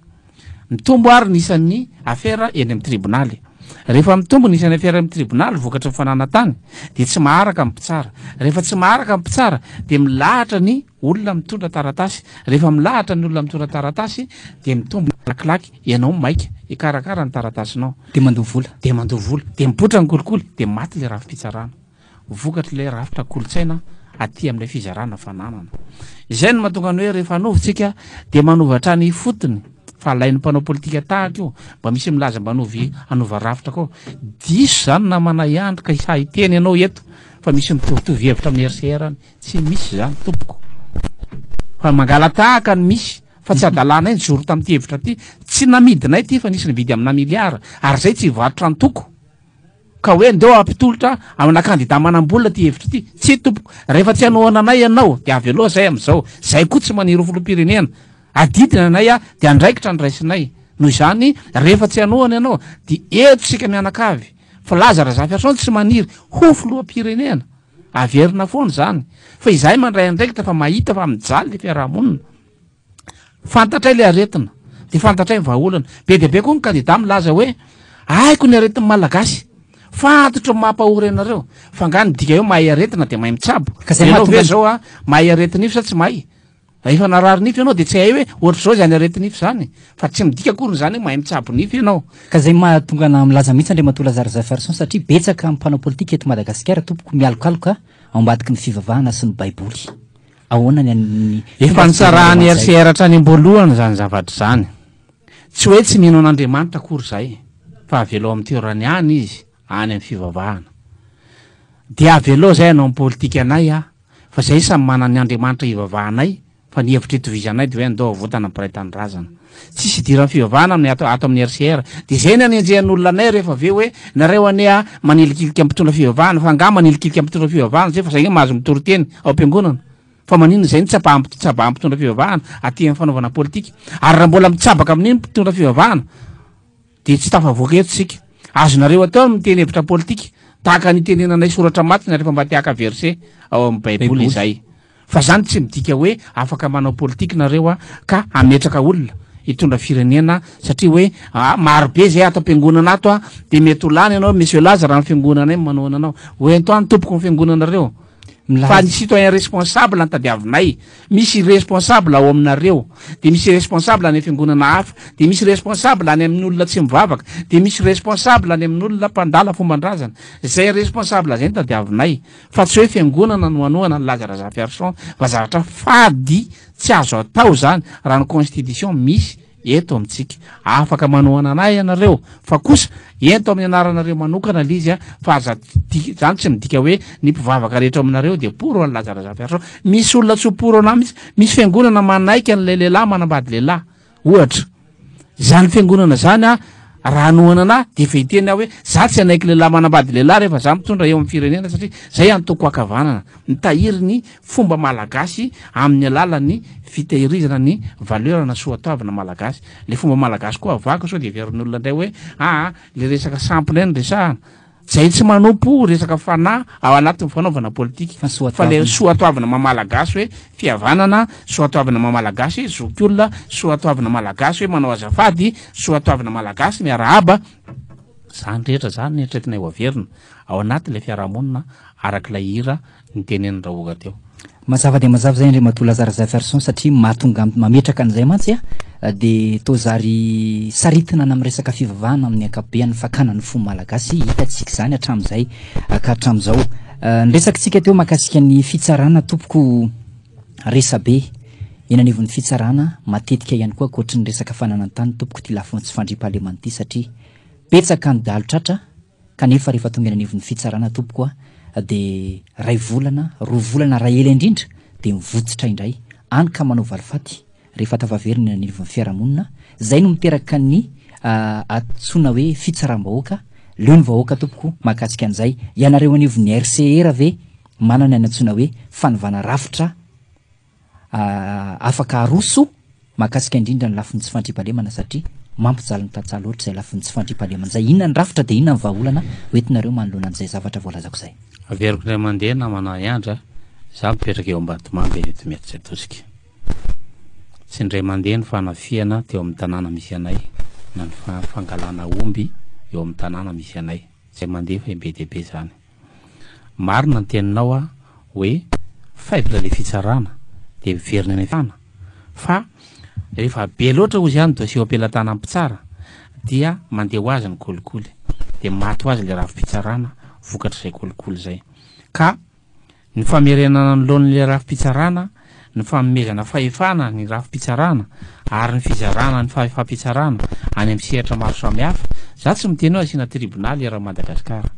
Mitombo ary ny isan'ny afera eny amin'ny tribonaly. Rehefa mitombo ny isan'ny afera eny amin'ny tribonaly vokatry ny fananan-tany dia tsy maharaka ny mpitsara. Rehefa tsy maharaka ny mpitsara dia milahatra ny olona mitondra taratasy. Rehefa milahatra ny olona mitondra taratasy dia mitombo ny lakilaky, ianao maika hikarakara ny taratasinao. Dia mandoa vola. Dia mandoa vola. Dia mipoitra ny kolikoly, dia maty ilay rafi-pitsarana. Vokatr'ilay rafitra kolontsaina aty amin'ilay fizarana fananana. Izay no mahatonga ny hoe rehefa hanova isika dia manova hatrany ifotony fa alain'ny mpanao politika tahaka io, mba misy milaza mba hanovy hanova rafitra koa. Diso izany namana ihany ka sahy hiteny ianao eto fa misy mitovitovy hevitra amin'ny RCR any. Tsy misy izany tompoko. Fa mangala-tahaka no misy fa tsy adalanay nijoro tamin'ity hevitra ity. Tsy namidinay ity fa nisy nividy amina miliara ary izay tsy hivarotra antoko. Ka hoe ndeo hampitolotra amina kandida manam-bola ity hevitra ity. Tsia tompoko. Rehefa tsy hanohana anay ianao dia avelao izay amin'izao. Izay koa tsy maniry ho filoham-pirenena. Adidy ny anay dia andraikitra no raisinay. Noho izany rehefa tsy hanohana ianao dia eto isika mianakavy. Fa Laza Razafiarison tsy maniry ho filoham-pirenena. Averina foana izany. Fa izahay mandray andraikitra fa mahita fa mijaly ilay fiarahamonina. Fantatray ilay aretina, dia fantatray ny vahaolana. Be dia be koa ny kandida milaza hoe haiko ny aretin'ny Malagasy, fantatro ny mampahory anareo. Fa angaha ny dika hoe mahay aretina dia mahay mitsabo? Ka izay Ianao ve mahatonga ny- izao a, mahay aretinify sa tsy mahay? Raha efa narary nify ianao dia tsy hay hoe ohatr'izao izany aretinify izany. Fa tsy midika akory izany hoe mahay mitsabo nify ianao. Ka izay mahatonga anah milaza mihitsy Andriamatoa Lazare Razafiarison satria betsaka amin'ny mpanao politika eto Madagasikara tompoko mialokaloka ao ambadiky ny fivavahana sy ny baiboly. Ahoana ny an'ny Efa fomba nitsarahan'ny fijerinareo an'izay? RCR hatrany am-boalohany izany zavatra izany. Tsy hoe tsy mino an'Andriamanitra akory izahay, fa avelao amin'ny toerany any izy, any amin'ny fivavahana. Dia avelao izay hanao ny politikanay aho, fa izahay samy manana ny Andriamanitra ivavahanay, fa ny hevitra itovizanay dia hoe andao avotana ny mpiray tanindrazana. Tsisy idiran'ny fivavahana amin'ny ato ato amin'ny RCR. Dia izay ny anenjehan'olona anay rehefa avy eo hoe nareo anie a manilikilika mpitondra fivavahana, fa angaha manilikilika mpitondra fivavahana izay fa zay ange mahazo mitory teny ao am-piangonana. Fa maninona izay no tsabahan'ny tsabahan'ny mpitondra fivavahana aty amin'ny fanaovana politika? Ary raha mbola mitsabaka amin'iny mpitondra fivavahana dia tsy tafavoaka eto isika. Azonareo atao ny miteny hevitra politika tahaka ny itenenanay soratra masina rehefa mba te haka verset ao amin'ny baiboly izay. Fa zany tsy midika hoe afaka manao politique nareo a ka hametraka olona hitondra firenena satria hoe ah maro be zay ato am-piangonana ato a de mety ho lany ianao monsieur Laza raha ny fiangonanay no manohana anao. Ho ento any tompoko ny fiangonanareo. Fa ny citoyen responsable no tadiavinay. Misy irresponsable ao aminareo, de misy irresponsable any amin'ny fiangonana hafa, de misy responsable any amin'ny olona tsy mivavaka, de misy responsable any amin'olona mpandala fomban-drazana. Zay responsable zay no tadiavinay. Fa tsy hoe fiangonana no hanohana an'i Laza Razafiarison fa zavatra fady tsy azo atao izany raha ny constitution misy eto amintsika. Afaka manohana anay ianareo fa kosa ento amin'ny anaranareo manokana ilay izy fa aza izany tsy midika hoe ny mpivavaka rehetra ao aminareo dia pour an'i Laza Razafiarison. Misy olona tsy ho pour anah mihitsy. Misy fiangonana manaiky an'ilay lehilahy manambady lehilahy. Ohatra, izany fiangonana izany an, raha hanohana anah dia efa hiteny aho hoe za tsy hanaiky lehilahy manambady lehilahy rehefa za mitondra eo amin'ny firenena satria zay antoko ankavanana mitahiry ny fomba malagasy amin'ny alalan'ny fitehirizana ny valeur na soatoavina malagasy. Le fomba malagasy koa avako sao dia heverin'ny olona indray hoe aa le resaka sampy indray no resahana. Zay tsy manompo resaka fanahy ao anatin'ny fanaovana politika Fa fa le soatoavina. soatoavina maha malagasy hoe fihavanana, soatoavina maha malagasy hoe zokiolona, soatoavina malagasy hoe manao azafady, soatoavina malagasy miarahaba, zany rehetra zany no eritreretinay ho averina ao anatin'ilay fiarahamonina arak'ilay hira nitenenin-dRahoga teo. Mazava dia mazava izay Andriamatoa Lazare Razafiarison satria mahatonga mametraka an'izay mantsy a dia toa zary saritina na miresaka fivavahana amin'ny ankapobeany fakana ny fo malagasy hitantsika izany hatramin'izay ka hatramin'izao. Ny resakitsika teo mahakasika ny fitsarana tompoko resabe eny anivon'ny fitsarana matetika ihany koa ankoatry ny resaka fananan-tany tompoko ity lafiny tsy fandriampahalemana ity satria betsaka ny dahalo tratra Kanefa rehefa tonga eny anivon'ny fitsarana tompoko a, dia ray volana, roa volana raha ela indrindra dia mivotsitra indray, any ka manao valifaty rehefa tafaverina eny anivon'ny fiarahamonina, izay no miteraka ny antsoina hoe fitsaram-bahoaka, leo ny vahoaka tompoko mahakasika an'izay, ianareo anivon'ny RCR ve manana ny antsoina hoe fanovana rafitra afaka aroso mahakasika indrindra ny lafiny tsy fandriampahalemana satria. Mampijaly ny tantsaha loatra izay lafiny tsy fandriampahalemana izay. Inona ny rafitra dia inona ny vahaolana hoentinareo manoloana an'izay zavatra voalazako izay? Averiko indray mandeha namana Andry a, za mipetraka eo Ambatomanga eto Miatsatosika. Tsy indray mandeha ny fanafihana teo amin'ny tanàna misy anay na ny fangalana omby eo amin'ny tanàna misy anay. Tsy indray mandeha fa be dia be izany. Marina ny teninao a hoe faible le fitsarana dia miverina any am fa rehefa be loatra ozy any dossier eo am-pelatanan'ny mpitsara dia mandeha ho azy ny kolikoly dia maty ho azy le rafi-pitsarana vokatr'izay kolikoly izay ka Ny famerenana ny laoniny rafi-pitsarana, ny fanomezana fahefana ny rafi-pitsarana ary ny fizarana ny fahefam-pitsarana any amin'ny sehatra maro samihafa, za tsy miteny hoe asiana tribonaly eran'i Madagasikara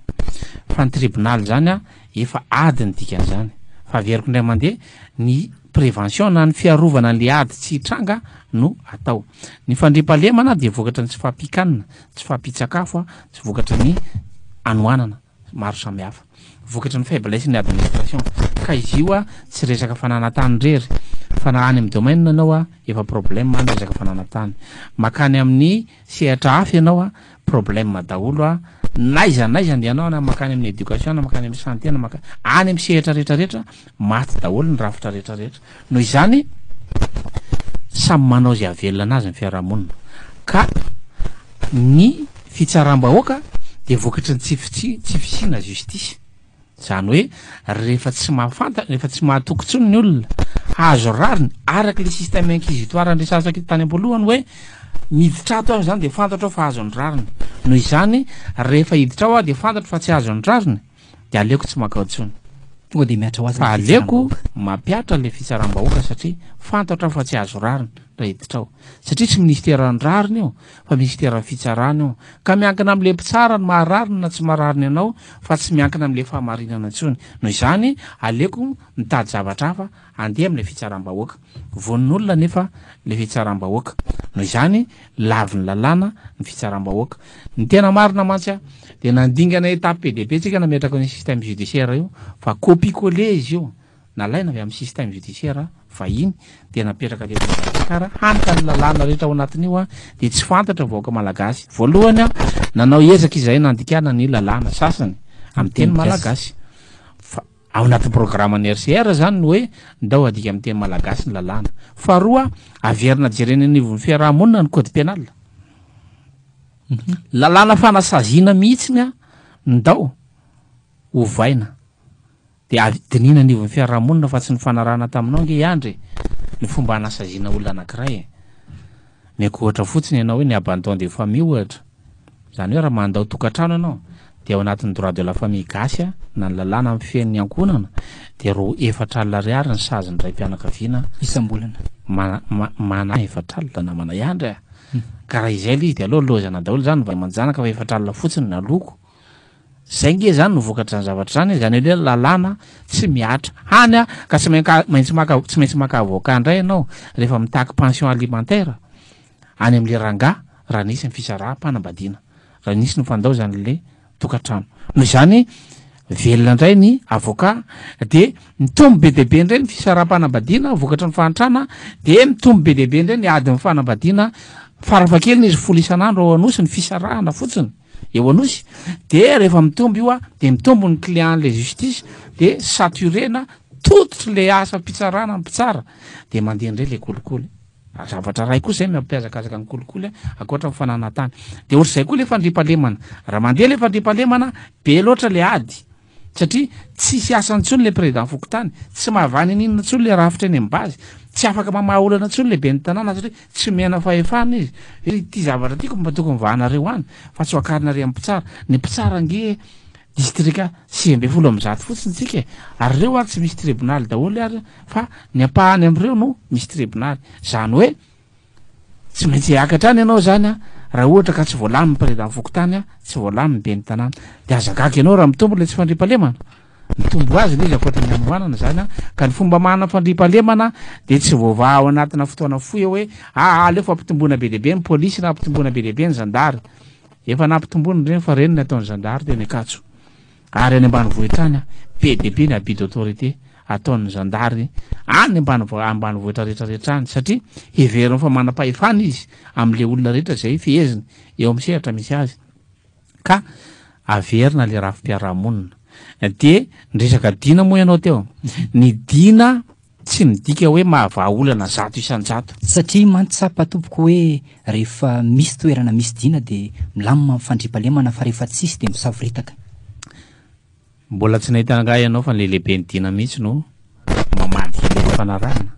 fa ny tribonaly izany efa ady ny dikan'izany fa averiko indray mandeha ny prévention na ny fiarovana an'le ady tsy hitranga no atao. Ny fandriampahalemana dia vokatry ny tsy fahampian-kanina, tsy fahampian-tsakafo, tsy vokatry ny hanoanana. maro samihafa vokatry ny faiblesse ny administration ka izy io a tsy resaka fananantany irery fa na any amin'ny domaine ianao a efa problème any resaka fananantany makany amin'ny sehatra hafa ianao a problème daholo a n'aiza n'aiza andehanao na makany amin'ny éducation na makany amin'ny santé na maka any amin'ny sehatra rehetra rehetra maty daholo ny rafitra rehetra rehetra noho izany samy manao izay hahavelona anazy ny fiarahamonina ka ny fitsaram-bahoaka dia vokatry ny tsy tsy fisiana justice izany hoe rehefa tsy mahafantatra rehefa tsy mahatoky intsony ny olona hahazo rariny araka ilay système inquisitoire niresahako tany am-boalohany hoe miditra ato aho izany dia fantatro aho fa hahazo ny rariny noho izany rehefa hiditra ao aho dia fantatro fa tsy hahazo ny rariny dia aleoko tsy mankao intsony. Tonga dia mihatra ho azy Fa aleoko mampihatra ilay fitsaram-bahoaka satria fantatro aho fa tsy azo rariny raha hiditra ao. Satria tsy minisiteran'ny rariny io fa minisiteran'ny fitsarana io. Ka miankina amin'ilay mpitsara ny maha rariny na tsy maha rariny anao fa tsy miankina amin'ilay fahamarinana intsony. Noho izany aleoko mitady zavatra hafa handeha amin'ilay fitsaram-bahoaka. Voan'olona anefa ilay fitsaram-bahoaka. Noho izany, lavin'ny lalàna ny fitsaram-bahoaka. Ny tena marina mantsy dia nandingana étape be dia be tsika nametraka an'io système judiciaire io fa copie-coller izy io. Nalaina avy amin'ny système judiciaire vahiny dia napetraka teto Madagasikara, hany ka ny lalàna rehetra ao anatin'io dia tsy fantatra vahoaka malagasy. Voalohany, nanao ezaka izahay nandikana ny lalàna sasany amin'ny teny malagasy. Fa Ao anatin'ny programan'ny RCR izany ny hoe ndao adika amin'ny teny malagasy ny lalàna. Faharoa, averina jerena eny anivon'ny fiaraha-monina ny code pénal. Lalàna fanasaziana mihitsy ny ndao ovaina. Dia dinihina anivon'ny fiaraha-monina fa tsy nifanarahana taminao ange i Andry e, ny fomba hanasaziana olona anankiray e. Omeko ohatra fotsiny ianao hoe ny abandon de famille ohatra. Izany hoe raha mandao tokantrano ianao dia ao anatin'ny droit de la famille gasy na ny lalàna mifehy ny ankohonana dia roa efatra alina ariary ny sazin'ny raim-pianakaviana Isam-bolana. ma- ma- mana efatra alina namana i Andry a! Ka raha izay ilay izy dia aleo lozana daholo izany ny vady aman-janaka fa efatra alina fotsiny no aloako. Zay nge zany no vokatr'izany zavatra izany e, zany hoe lalàna tsy mihatra. Hany a, ka tsy maintsy maka tsy maintsy maka avocat indray ianao rehefa mitaky pension alimentaire any amin'le rangahy raha nisy ny fisaraham-panambadiana, raha nisy ny fandaozan'le tokantrano. Noho izany velona indray ny avocat de mitombo be dia be indray ny fisaraham-panambadiana vokatry ny fahantrana de mitombo be dia be indray ny adin'ny fanambadiana, farafahakeliny izy folo isan'andro ao Anosy ny fisarahana fotsiny. eo Anosy de rehefa mitombo io a de mitombo ny client le justice de saturena tototry le asa mpitsarana ny mpitsara de mandeha indray le kolikoly zavatra ray koa zay mampiazakazaka ny kolikoly ankoatra ny fananantany de ohatr'izay koa le fandriampahalemana raha mandeha le fandriampahalemana be loatra le ady Satria tsisy asa intsony le président fokontany, tsy mahavany an'inona intsony le rafitra eny amin'ny base, tsy afaka mamaha olana intsony le ben'ny tanàna satria tsy omena fahefana izy. Hoe ity zavatra ity mba tokony vahanareo any fa tsy ho akarinareo amin'ny mpitsara. Ny mpitsara ange distrika 119 fotsiny tsika e, ary ireo ary tsy misy tribonaly daholo ary fa ny ampahany amin'ireo no misy tribonaly. Izany hoe Tsy maintsy hiakatra any ianao izany an, raha ohatra ka tsy voalamin'ny président fokontany an, tsy voalamin'ny ben'ny tanàna. Dia aza gaga ianao raha mitombo ilay tsy fandriampahalemana. Mitombo ho azy ilay izy ankoatra ny hanoanana izany an, ka ny fomba manana fandriampahalemana dia tsy voavaha ao anatina fotoana fohy hoe aa aleo fa ampitomboina be dia be ny polisy na ampitomboina be dia be ny zandary. Efa nampitomboina ireny fa ireny ny ataon'ny zandary teny Ankatso. Ary any ambanivohitra any an, be dia be ny abus d'autorité. ataon'ny zandary any ambanivohitra rehetra rehetra any satria heveriny fa manam-pahefana izy amin'le olona rehetra izay feheziny eo amin'ny sehatra misy azy. Ka averina le rafi-piarahamonina. Dia niresaka dina moa ianao teo. Ny dina tsy midika hoe mahavaha olana 100%. Satria mantsy tsapa tompoko hoe rehefa misy toerana misy dina dia milamina ny fandriampahalemana fa rehefa tsisy dia misavoritaka. Mbola tsy nahita angaha ianao fa le lehiben'ny dina mihitsy no mamadika ilay fifanarahana?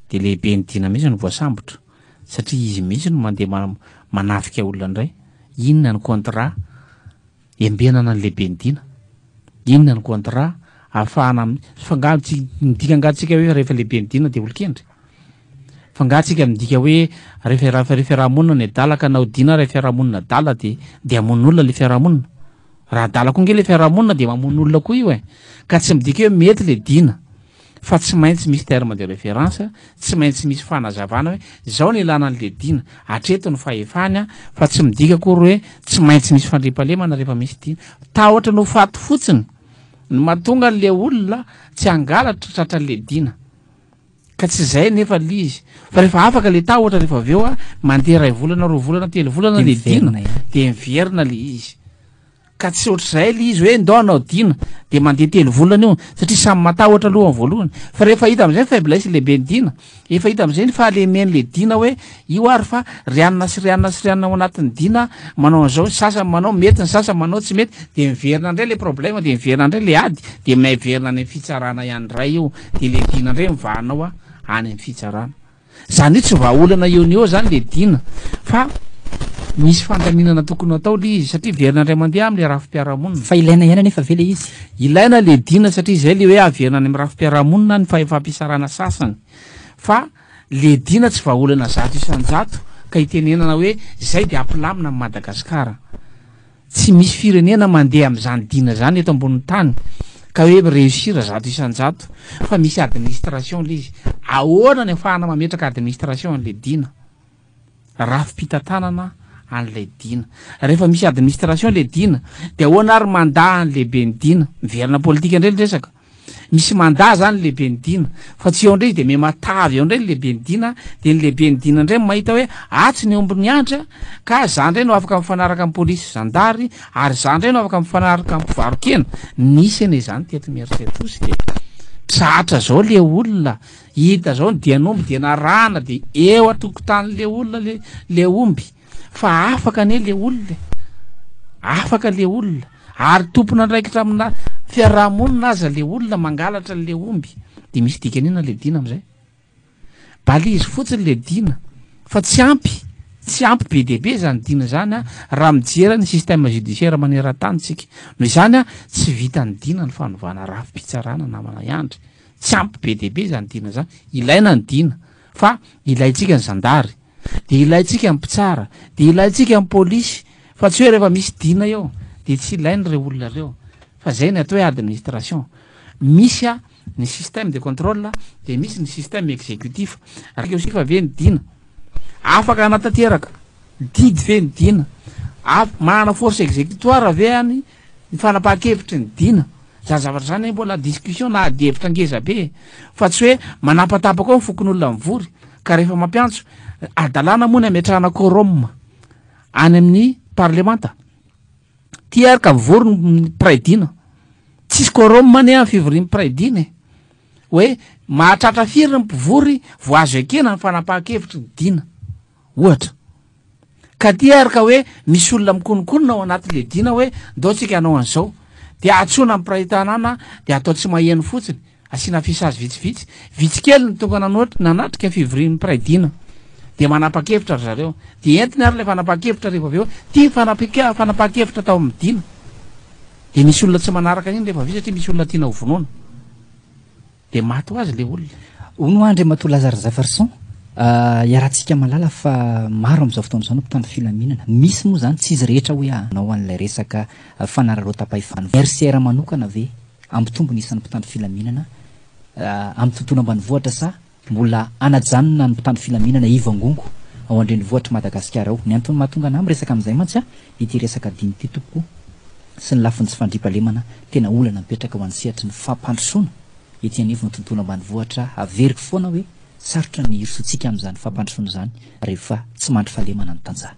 Dia lehiben'ny dina mihitsy no voasambotra satria izy mihitsy no mandeha manafika olona indray. Inona ny contrat embenana ny lehiben'ny dina? Inona ny contrat ahafahana fa angaha tsy midika angaha tsika hoe rehefa lehiben'ny dina dia olon-kendry? Fa angaha tsika midika hoe rehefa rehefa fiarahamonina ny adala ka na dina raha fiarahamonina adala dia dia hamono olona le fiarahamonina? Raha adala koa nge le fiarahamonina dia mamono olona koa io e! Ka tsy midika hoe mety le dina fa tsy maintsy misy terme de référence, tsy maintsy misy fanazavana hoe zao ny ilana an'le dina, hatreto ny fahefany an, fa tsy midika akory hoe tsy maintsy misy fandriampahalemana rehefa misy dina. Tahotra ny ho faty fotsiny no mahatonga an'le olona tsy hangalatra tratran'le dina. Ka tsy izay anefa le izy fa rehefa afaka le tahotra rehefa avy eo an, mandeha iray volana, roa volana, telo volana le dina dia miverina le izy. Ka tsy ohatr'izay le izy hoe ndao hanao dina dia mandeha telo volana io satria samy matahotra aloha amin'ny voalohany fa rehefa hita amin'izay ny faiblesse lehiben'ny dina, efa hita amin'izay ny fahalemen'le dina hoe io ary fa ry anona sy ry anona sy ry anona ao anatin'ny dina manao an'izao, ny sasany manao mety ny sasany manao tsy mety dia miverina indray le problème dia miverina indray le ady dia miverina any amin'ny fitsarana ihany indray io dia le dina indray mivahana ao any amin'ny fitsarana. Zany hoe tsy vahaolana eo no eo zany le dina fa misy fandaminana tokony ho atao le izy satria verina indray mandeha amle rafi-piarahamonina. Fa ilaina ihany anefa ve le izy? Ilaina le dina satria zay le hoe averina any am rafi-piarahamonina ny fahefam-pitsarana sasany fa le dina tsy vahaolana 100% ka itenenana hoe zay de hampilamina an'i Madagasikara. Tsy misy firenena mandeha amin'izany dina izany eto ambonin'ny tany ka hoe mi-reussir 100% fa misy administration ilay izy. Ahoana ny afahana mametraka administration an'ilay dina? Rafi-pitantanana an'ilay dina. Rehefa misy administration ilay dina dia ahoana ary mandat an'ny lehiben'ny dina? Miverina politika indray ny resaka. Misy mandat zany ny lehiben'ny dina fa tsy eo indray izy de miha-matavy eo indray ny lehiben'ny dina de ny lehiben'ny dina indray mahita hoe atsy ny omby niandry a ka za indray no afaka mifanaraka amin'ny polisy sy zandary ary za indray no afaka mifanaraka amin'ny mpivaro-kena. Nisy anie zany teto Imerintsiatosika e! Tratra zao le olona, hita zao ny dian'omby de narahana de eo an-tokotanin'le olona le le omby. Fa afaka anie le olona e! Afaka le olona, ary tompon'andraikitra amina fiarahamonina aza le olona mangalatra an'le omby, de misy dikany inona le dina amizay? Balise fotsiny le dina, fa tsy ampy, tsy ampy be dia be zany dina zany an, raha mijery ny système judiciaire maneran-tany tsika. Noho izany an, tsy vitan'ny dina ny fanovana rafi-pitsarana namana Andry, tsy ampy be dia be zany dina zany, ilaina ny dina, fa ilaintsika ny zandary, Dia ilaintsika ny mpitsara, dia ilaintsika ny polisy, fa tsy hoe rehefa misy dina eo dia tsy ilaina ireo olona ireo. Fa izay ny atao hoe administration. Misy a ny système de contrôle, dia misy ny système exécutif. Raha ve ny dina? Afaka hanatanteraka didy ve ny dina? Manana force exécutoire ve any ny fanapahan-kevitry ny dina? Zany zavatra zany mbola discussion na ady hevitra ngeza be e! Fa tsy hoe manapatapaka ao ny fokonolona mivory ka rehefa mampiantso, hadalana moa ny hametrahana quorum any amin'ny parlemanta. Ty ary ka mivory ny mpiray dina. Tsisy quorum anie amin'ny fivorian'ny mpiray dina e! Hoe mahatratra firy ny mpivory vao azo ekena ny fanapahan-kevitry ny dina. Ohatra. Ka ty ary ka hoe misy olona mikononkonona ao anaty le dina hoe ndao tsika hanao an'izao. Dia antsoina ny mpiray tanàna dia atao tsy maheno fotsiny, asiana fisazy vitsivitsy. Vitsy kely ny tonga nanoatra, nanatrika fivorian'ny mpiray dina. Dia manapa-kevitra ry zareo. Dia entiny ary ilay fanapahan-kevitra rehefa avy eo, ty ny fanapika, fanapahan-kevitra tao amin'ny dina. Dia misy olona tsy manaraka an'iny rehefa avy eo satria misy olona tiana ho vonoina. Dia maty ho azy le olona. Hono hoa Andriamatoa Lazare Zafarson, iarahantsika mahalala fa maro amin'izao fotoana izao ny mpitandro filaminana. Misy moa izany, tsy izy rehetra hoy aho, hanao an'ilay resaka fanararaotam-pahefana. RCR manokana ve hampitombo ny isan'ny mpitandro filaminana amin'ny tontolo ambanivohitra sa mbola hanajanona ny mpitandro filaminana hivangongo ao an-drenivohitr'i Madagasikara ao? Ny antony mahatonga anah miresaka amin'izay mantsy ity resaka dimy ity tompoko sy ny lafiny tsy fandriampahalemana tena olana mipetraka ho an'ny sehatry ny fampandrosoana. ety anivon'ny tontolo ambanivohitra. Averiko foana hoe sarotra ny hirosoantsika amin'izany fampandrosoana izany rehefa tsy mandry fahalemana ny tantsaha.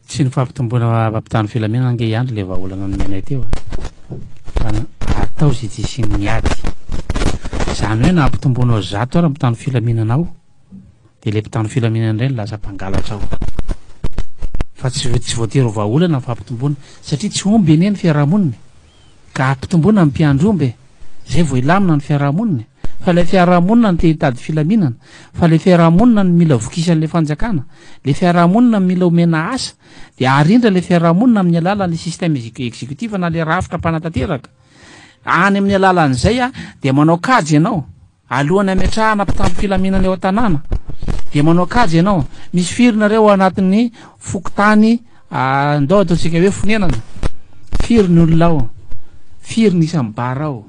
Tsy ny fampitomboana mpitandro filaminana ange ihany ilay vahaolana nomenay teo a! Fa atao izay tsy hisian'ny ady. Izany hoe na ampitomboinao zato ara ny mpitandro filaminana ao, dia ilay mpitandro filaminana indray no lasa mpangalatra ao. Fa tsy tsy voatery ho vahaolana ny fampitomboana, satria tsy omby anie ny fiarahamonina e! Ka ampitomboina ny mpiandry omby e! Zay vao hilamina ny fiarahamonina e! Fa ilay fiarahamonina no te hitady filaminana, fa ilay fiarahamonina no mila vokisan'ilay fanjakana, ilay fiarahamonina no mila omena asa, dia arindra ilay fiarahamonina amin'ny alalan'ilay système exécutif na ilay rafitra mpanatanteraka. Any amin'ny alalan'izay dia manao kajy ianao. Alohan'ny hametrahana mpitandro filaminana eo an-tanàna dia manao kajy ianao, misy firy nareo ao anatin'ny fokontany ndao ataontsika hoe fonenana, firy ny olona ao, firy ny isan'ny bar ao,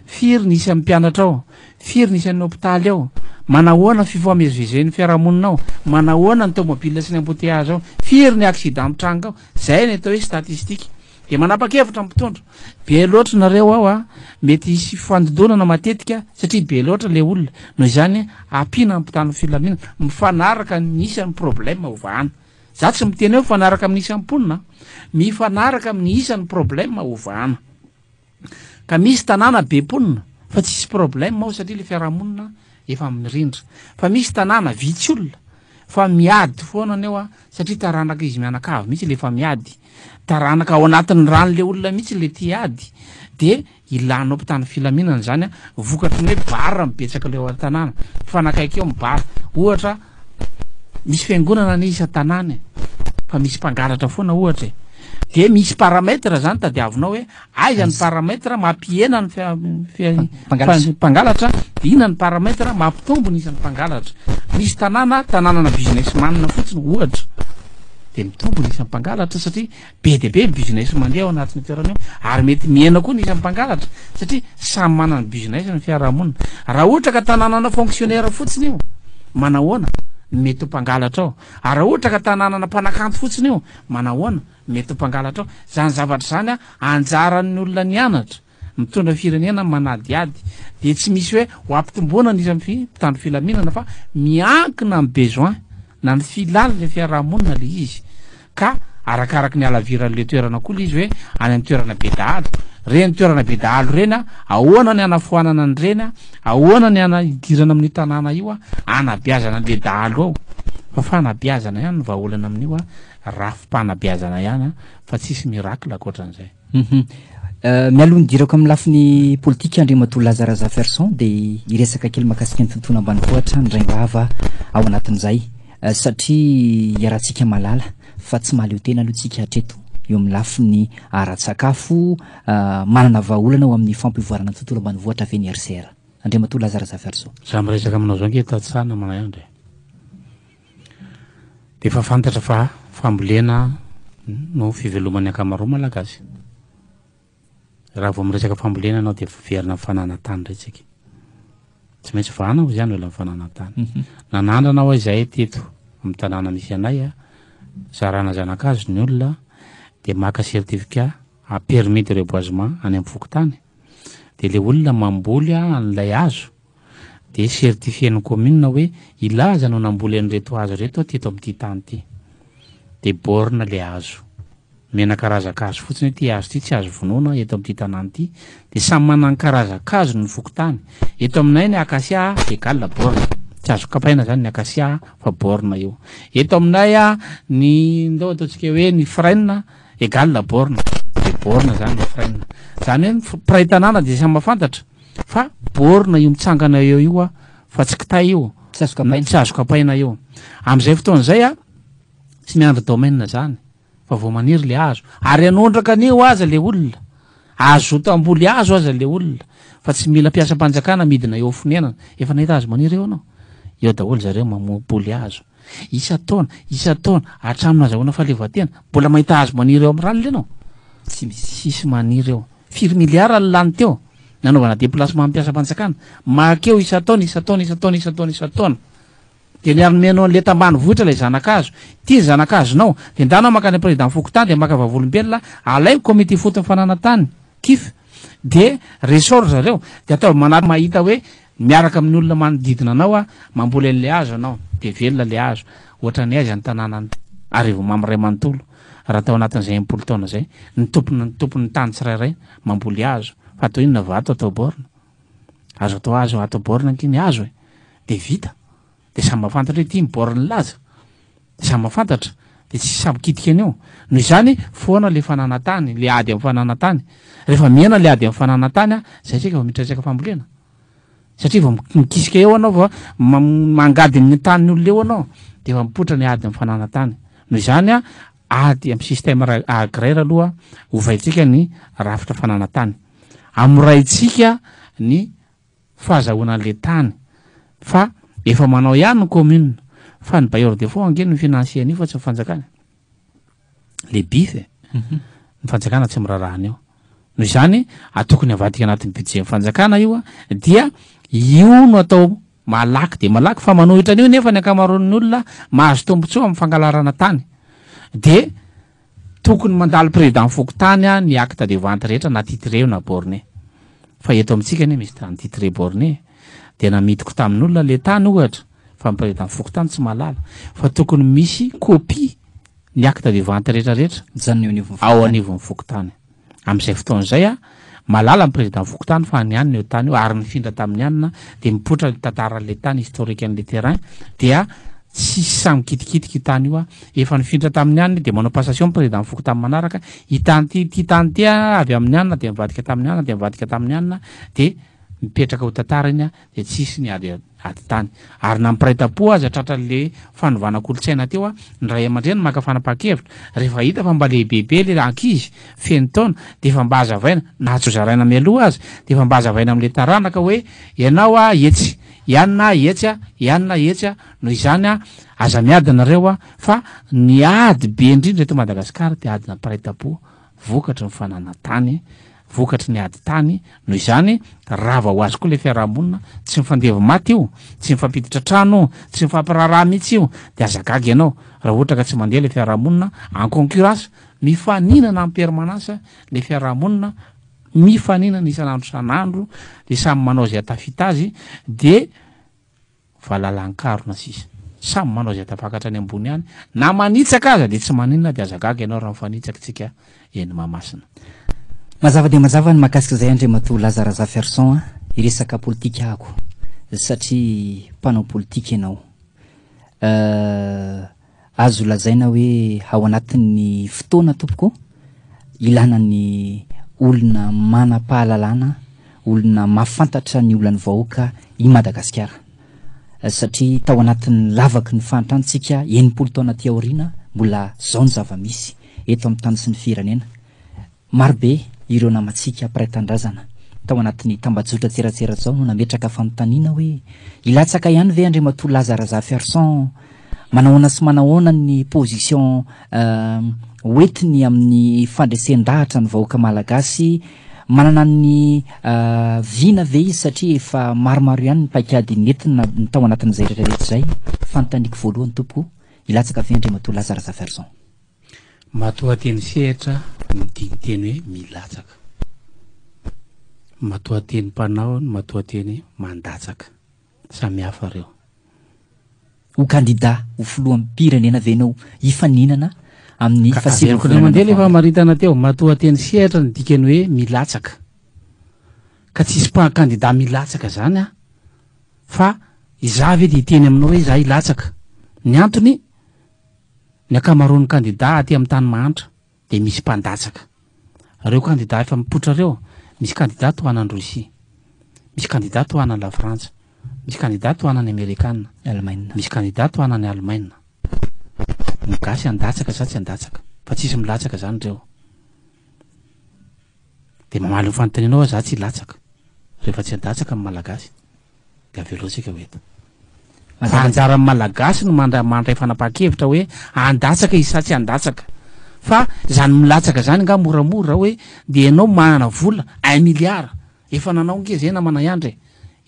firy ny isan'ny mpianatra ao, firy ny isan'ny hopitaly ao, manahoana ny fifamezivezen'ny fiarahamonina ao, manahoana ny tomobile sy ny embouteillage ao, firy ny accident mitranga ao, zay ny atao hoe statistique. Dia manapa-kevitra ny mpitondra. Be loatra nareo ao a, mety hisy fifandondonana matetika satria be loatra le olona. Noho izany ampiana ny mpitandro ny filaminana, mifanaraka ny isan'ny problème ho vahana. Za tsy miteny hoe mifanaraka amin'ny isan'ny mponina a, mifanaraka amin'ny isan'ny problème ho vahana. Ka misy tanàna be mponina fa tsisy problème ao satria le fiarahamonina efa mirindra. Fa misy tanàna vitsy olona fa miady foana ny ao a, satria taranaka izy mianakavy mihitsy le efa miady. Taranaka ao anatin'ny ran'le olona mihitsy le tia ady. De ilanao mpitandro filaminana zany a, vokatry ny hoe bar no betsaka le ao an-tanàna, mifanakaiky eo ny bar. Ohatra misy fiangonana anie isan-tanàna e, fa misy mpangalatra foana ohatra e. De misy paramètre zany tadiavinao hoe aiza ny paramètre mampihena ny mpangalatra, de inona ny paramètre mampitombo ny isan'ny mpangalatra. Misy tanàna, tanànana business man fotsiny ohatra, de mitombo ny isan'ny mpangalatra satria be dia be ny business mandeha ao anatin'io toerana io, ary mety mihena koa ny isan'ny mpangalatra satria samy manana ny business ny fiarahamonina. Raha ohatra ka tanànana fonctionnaire fotsiny io, manahoana ny mety ho mpangalatra ao? Ary raha ohatra ka tanànana mpanakanto fotsiny io, manahoana ny mety ho mpangalatra ao? Izany zavatra izany anjaran'ny olona nianatra mitondra firenena manadihady dia tsy misy hoe ho ampitomboana ny isan'ny mpitandro filaminana fa miankina amin'ny besoin na ny filan'ilay fiarahamonina ilay izy ka arakaraky ny halaviran'ilay toerana koa ilay izy hoe any amin'ny toerana be dahalo ireny toerana be dahalo ireny a ahoana ny hanafoanana an'ireny a ahoana ny hana hidirana amin'io tanàna io a hanabeazana an'ilay dahalo ao fa fanabeazana ihany no vahaolana amin'io a rafi-panabeazana ihany a fa tsisy miracle ankoatran'izay. Hum. Mialoha ny hidirako amin'ny lafiny politika Andriamatoa Laza Razafiarison dia hiresaka kely mahakasika ny tontolo ambanivohitra ny Raim-bava ao anatin'izay satria iarahantsika mahalala fa tsy mahaleo tena aloha tsika hatreto eo amin'ny lafiny ara-tsakafo, manana vahaolana ho amin'ny fampivoarana ny tontolo ambanivohitra ve ny RCR? Andriamatoa Laza Razafiarison. Za miresaka aminao zao ange tantsaha namana Andry e. Dia efa fantatra fa fambolena no fiveloman'ny ankamaroan'ny Malagasy. Raha vao miresaka fambolena ianao dia miverina amin'ny fananan-tany indray tsika. Tsy maintsy vahana hozy ihany olan'ny fananan-tany. Mhm. Nanandrana hoa izahay teto amin'ny tanàna misy anay, zarana zana-kazo ny olona dia maka certificat à permis de reboisement any amin'ny fokontany. Dia ilay olona mamboly an'ilay hazo dia certifier-n'ny commune hoe ilaza no namboly an'ireto hazo ireto aho teto amin'ity tany ity. Dia borne le hazo. Omena karazan-kazo fotsiny hoe ity hazo ity tsy azo vonoina eto amin'ity tanàna ity. Dia samy manana ny karazan-kazony ny fokontany. Eto aminay ny acacia égale borne. Tsy azo kapaina izany ny acacia fa borne io. Eto aminay ny ndao ataontsika hoe ny frêne égale borne. Dia borne izany ny frêne. Izany hoe ny mpiray tanàna dia samy mahafantatra. Fa borne io mitsangana eo io a, fa tsy kitay io. Tsy azo kapaina. Tsy azo kapaina io. Amin'izay fotoana izay a, tsy miandry domaine zany, fa vao maniry le hazo. Ary hanondraka an'io aza le olona. Hazoto hamboly hazo aza le olona. Fa tsy mila mpiasam-panjakana midina eo fonenana. Efa nahita hazo maniry eo ianao? Eo daholo zareo mamoboly hazo. Isan-taona, isan-taona, hatramin'ny nazahoana fahaleovantena, mbola mahita hazo maniry eo amin'ny ralina ianao? Tsy misy. Tsisy maniry eo. Firy milliards no lany teo nanaovana déplacement mpiasam-panjakana? Makeo isan-taona, isan-taona, isan-taona, isan-taona, isan-taona. Dia ny anomenao an'ilay tambanivohitra ilay zanakazo. Ity ny zanakazonao. Dia ndana mankany amin'ny président fokontany dia maka vavolombelona, alaiko comité ifotony fananan-tany, kif. De ressort ry zareo, de ataovy manary mahita hoe miaraka amin'ny olona manodidina anao a, mamboly an'le hazo ianao, de velona le hazo. Ohatran'ny aiza ny tanànan'i Arivonimamo iray manontolo raha tao anatin'izay 60 taona izay, ny tompony ny tompon'ny tany tsirairay mamboly hazo, fa atao inona vato atao borne? Azo atao hazo atao borne ange ny hazo e! De vita. De samy mahafantatra hoe ity ny borne laza. De samy mahafantatra. De tsisy samy mikitika an'io. Noho izany, foana le fananan-tany, le ady amin'ny fananan-tany. Rehefa mihena le ady amin'ny fananan-tany an, zay tsika vao miditra resaka fambolena. Satria vao mikisika eo anao vao mangady ny tanin'ny olona eo anao, de efa mipoitra ny ady amin'ny fananan-tany. Noho izany an, ady amin'ny système agraire aloha, ovaintsika ny rafitra fananan-tany. Amoraintsika ny fahazahoana an'le tany fa efa manao ihany ny commune fa ny bailleur de fonds ange no mi-financer an'io fa tsy ny fanjakana e. Le bif e. Ny fanjakana tsy miraharaha an'io. Noho izany tokony avadika anatin'ny budget ny fanjakana io dia io no atao malaky dia malaky fa manohitra an'io nefa ny ankamaroan'ny olona mahazo tombotsoa amin'ny fangalarana tany dia Tokony mandalo président fokontany ny acte de vente rehetra na titré io na borné. Fa eto amintsika anie misy tany titré borné dia namidiko tamin'olona le tany ohatra fa ny président fokontany tsy mahalala fa tokony misy copie ny acte de vente rehetra rehetra Mijanona eo anivon'ny ao fokontany. anivon'ny fokontany. Amin'izay fotoana izay a, malala ny président fokontany fa ny anona io tany io ary nifindra tamin'ny anona dia mipoitra ny tantaran'ilay tany, historique an'ilay terrain dia tsisy sahy mikitikitika io tany io a, efa nifindra tamin'ny anona dia manao passation ny président fokontany manaraka, ity tany ity, ity tany ity a avy amin'ny anona dia mivadika tamin'ny anona dia mivadika tamin'ny anona dia mipetraka ho tantara iny a dia tsisy ny ady ady tany. Ary na ny mpiray tampo aza tratran'le fanovana kolontsaina teo a, ny ray aman-dreny maka fanapahan-kevitra, rehefa hita fa mba lehibebe le ankizy, feno taona, dia efa mba hazavaina, na tsy hozaraina mialoha aza, dia efa mba hazavaina amin'le taranaka hoe ianao a etsy, i anona etsy a, i anona etsy a, noho izany a, aza miady nareo a, fa ny ady be indrindra eto Madagasikara dia adina mpiray tampo vokatry ny fananan-tany, vokatry ny ady tany, noho izany rava ho azy koa ilay fiarahamonina, tsy mifandevy maty io, tsy mifampiditra trano io, tsy mifampiraharaha mihitsy io, dia aza gaga ianao raha ohatra ka tsy mandeha ilay fiarahamonina en concurrence, mifaninana en permanence ilay fiarahamonina, mifaninana isan'andro isan'andro, dia samy manao izay hahatafita azy, dia. Valalan-karona sisa. Samy manao izay tafakatra any ambony any, na manitsaka aza dia tsy maninona dia aza gaga ianao raha mifanitsaka tsika eny Mahamasina. Mazava dia mazava ny mahakasika izay Andriamatoa Laza Razafiarison a! Hiresaka politika ahako satria mpanao politika ianao. Euh. Azo lazaina hoe ao anatin'ny fotoana tompoko ilana ny olona manam-pahalalana, olona mahafantatra ny olan'ny vahoaka i Madagasikara. Satria tao anatin'ny lavaky ny fahantrantsika 60 taona aty aoriana mbola zao ny zava-misy eto amin'ny tany sy ny firenena. Marobe ireo namantsika mpiray tanindrazana tao anatin'ny tambajotran-tserasera izao no nametraka fanontaniana hoe, hilatsaka ihany ve Andriamatoa Laza Razafiarison? Manahoana sy manahoana ny position hoentiny amin'ny fandresen-dahatra ny vahoaka malagasy? Manana ny vina ve izy satria efa maromaro ihany ny paikady nentina tao anatin'izay rehetra rehetra izay? Fanontaniako voalohany tompoko, hilatsaka ve Andriamatoa Laza Razafiarison? Matoanteny sehatra ny dinin-teny hoe milatsaka. Matoanteny mpanao ny matoanteny mandatsaka. Samy hafa ireo. Ho kandida ho filoham-pirenena ve ianao hifaninana amin'ny Ka fahasivy averiko indray volana mandeha ilay novambra? famaritana teo, matoanteny sehatra ny dikany hoe milatsaka. Ka tsisy mpa- kandida milatsaka zany aho. Fa izaho ve dia hiteny aminao hoe izaho hilatsaka? Ny antony, Ny ankamaroan'ny kandida aty amin'ny tany mahantra dia misy mpandatsaka. Ireo kandida efa mipoitra ireo, misy kandida tohanan'i Russie, misy kandida tohanan'i Lafrantsa, misy kandida tohanan'ny Amerikana, Alemaina. misy kandida tohanan'i Alemaina. Ny gasy handatsaka sa tsy handatsaka? Fa tsisy milatsaka izany ireo. Dia mamaly ny fanontanianao aho, za tsy hilatsaka. Rehefa tsy handatsaka ny Malagasy dia avelao tsika ho eto. Fa anjaran'ny Malagasy no mandray mandray fanapahan-kevitra hoe handatsaka izy sa tsy handatsaka. Fa izany milatsaka izany angaha moramora hoe dia ianao manana vola un milliard, efa nanao ange zay namana Andry e!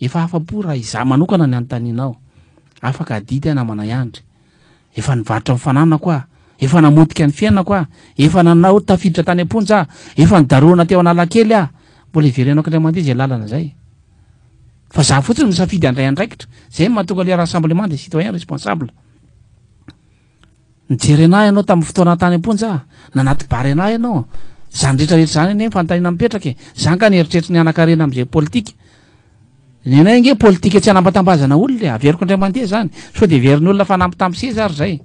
Efa afa-po raha izaho manokana ny anontanianao. Afaka adidy aho namana Andry. Efa nivarotra ny fananako aho, efa namotika ny fiainako aho, efa nanao tafiditra tany am-ponja aho, efa nidarohana teo Analakely aho. Mbola hiverenako indray mandeha izay lalana izay. Fa za fotsiny misafidy handray andraikitra. Zay no mahatonga le rassemblement des citoyens responsables. Nijery anah ianao tamin'ny fotoana tany am-ponja aho, nanaty bary anah ianao. Izany rehetra rehetra izany anie fanontaniana mipetraka e. Za nga nieritreritry ny hanan-karena amin'izay politika. Ny anay ange politika tsy anambatambazana olona e, averiko indray mandeha izany, sao dia heverin'ny olona fa anambitamby seza ary izay.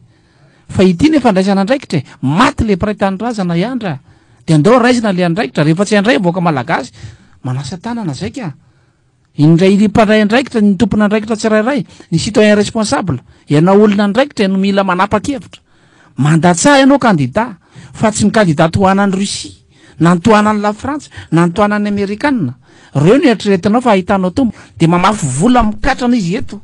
Fa ity ny fandraisana andraikitra e! Maty le mpiray tanindrazana i Andry a! De andao raisina le andraikitra, rehefa tsy handray vahoaka malagasy, manasa tanana zay ka! Indray ry mpandray andraikitra, ny tompon'andraikitra tsirairay, ny citoyen responsable, ianao olona andraikitra no mila manapa-kevitra. Mandatsaha ianao kandida, fa tsy ny kandida tohanan'i Russie, na ny tohanan'i Lafrantsa, na ny tohanan'ny Amerikana. Reo no eritreretinao fa ahitanao tombo, de mamafy vola mikatrana izy eto.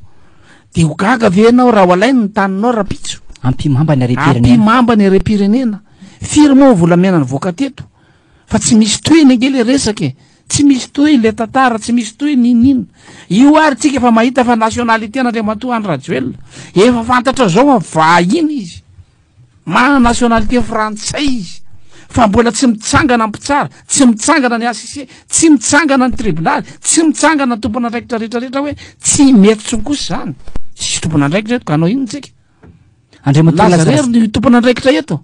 De ho gaga ve ianao raha ho alainy ny taninao rapitso? Ampihimamba ny harem-pirenena. Ampihimamba ny harem-pirenena. Firy moa ny volamena nivoaka teto? Fa tsy misy tohiny ange le resaka e! Tsy misy tohiny le tantara, tsy misy tohiny n'inon'inona. Io ary tsika efa mahita fa nationalité an'Andriamatoa Andry Rajoelina. Efa fantatra zao fa vahiny izy. Manana nationalité frantsay izy. Fa mbola tsy mitsangana ny mpitsara, tsy mitsangana ny HCC, tsy mitsangana ny tribonaly, tsy mitsangana ny tompon'andraikitra rehetra rehetra hoe tsy mety tsony kosa izany. Tsisy tompon'andraikitra eto ka hanao inona tsika? Andriamatoa Laza Lazarus. rery ny tompon'andraikitra eto.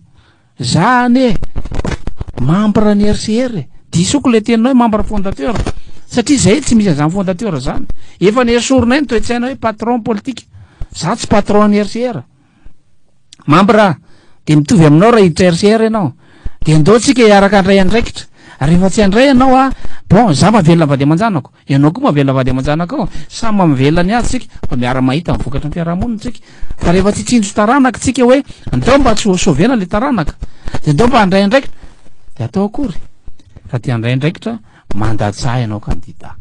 Za anie membre ny RCR e. Disoko le teninao hoe membre fondateur. Satria zay tsy misy an'izany fondateur zany. Efa nesorinay ny toe-tsaina hoe patron politique. Za tsy patron ny RCR. Membre a! Dia mitovy aminao raha hiditra RCR ianao. Dia ndao tsika hiaraka handray andraikitra. Rehefa tsy handray ianao a, bon, za mahavelona vady aman-janako, ianao koa mahavelona vady aman-janakao, samy mamelona ny azy tsika, fa miara-mahita ny vokatry ny fiarahamonina tsika. Fa rehefa tsy hitsinjo taranaka tsika hoe ndao mba tsy ho sauvena le taranaka, dia ndao mba handray andraikitra, dia atao akory? Raha te handray andraikitra, mandatsaha ianao kandida.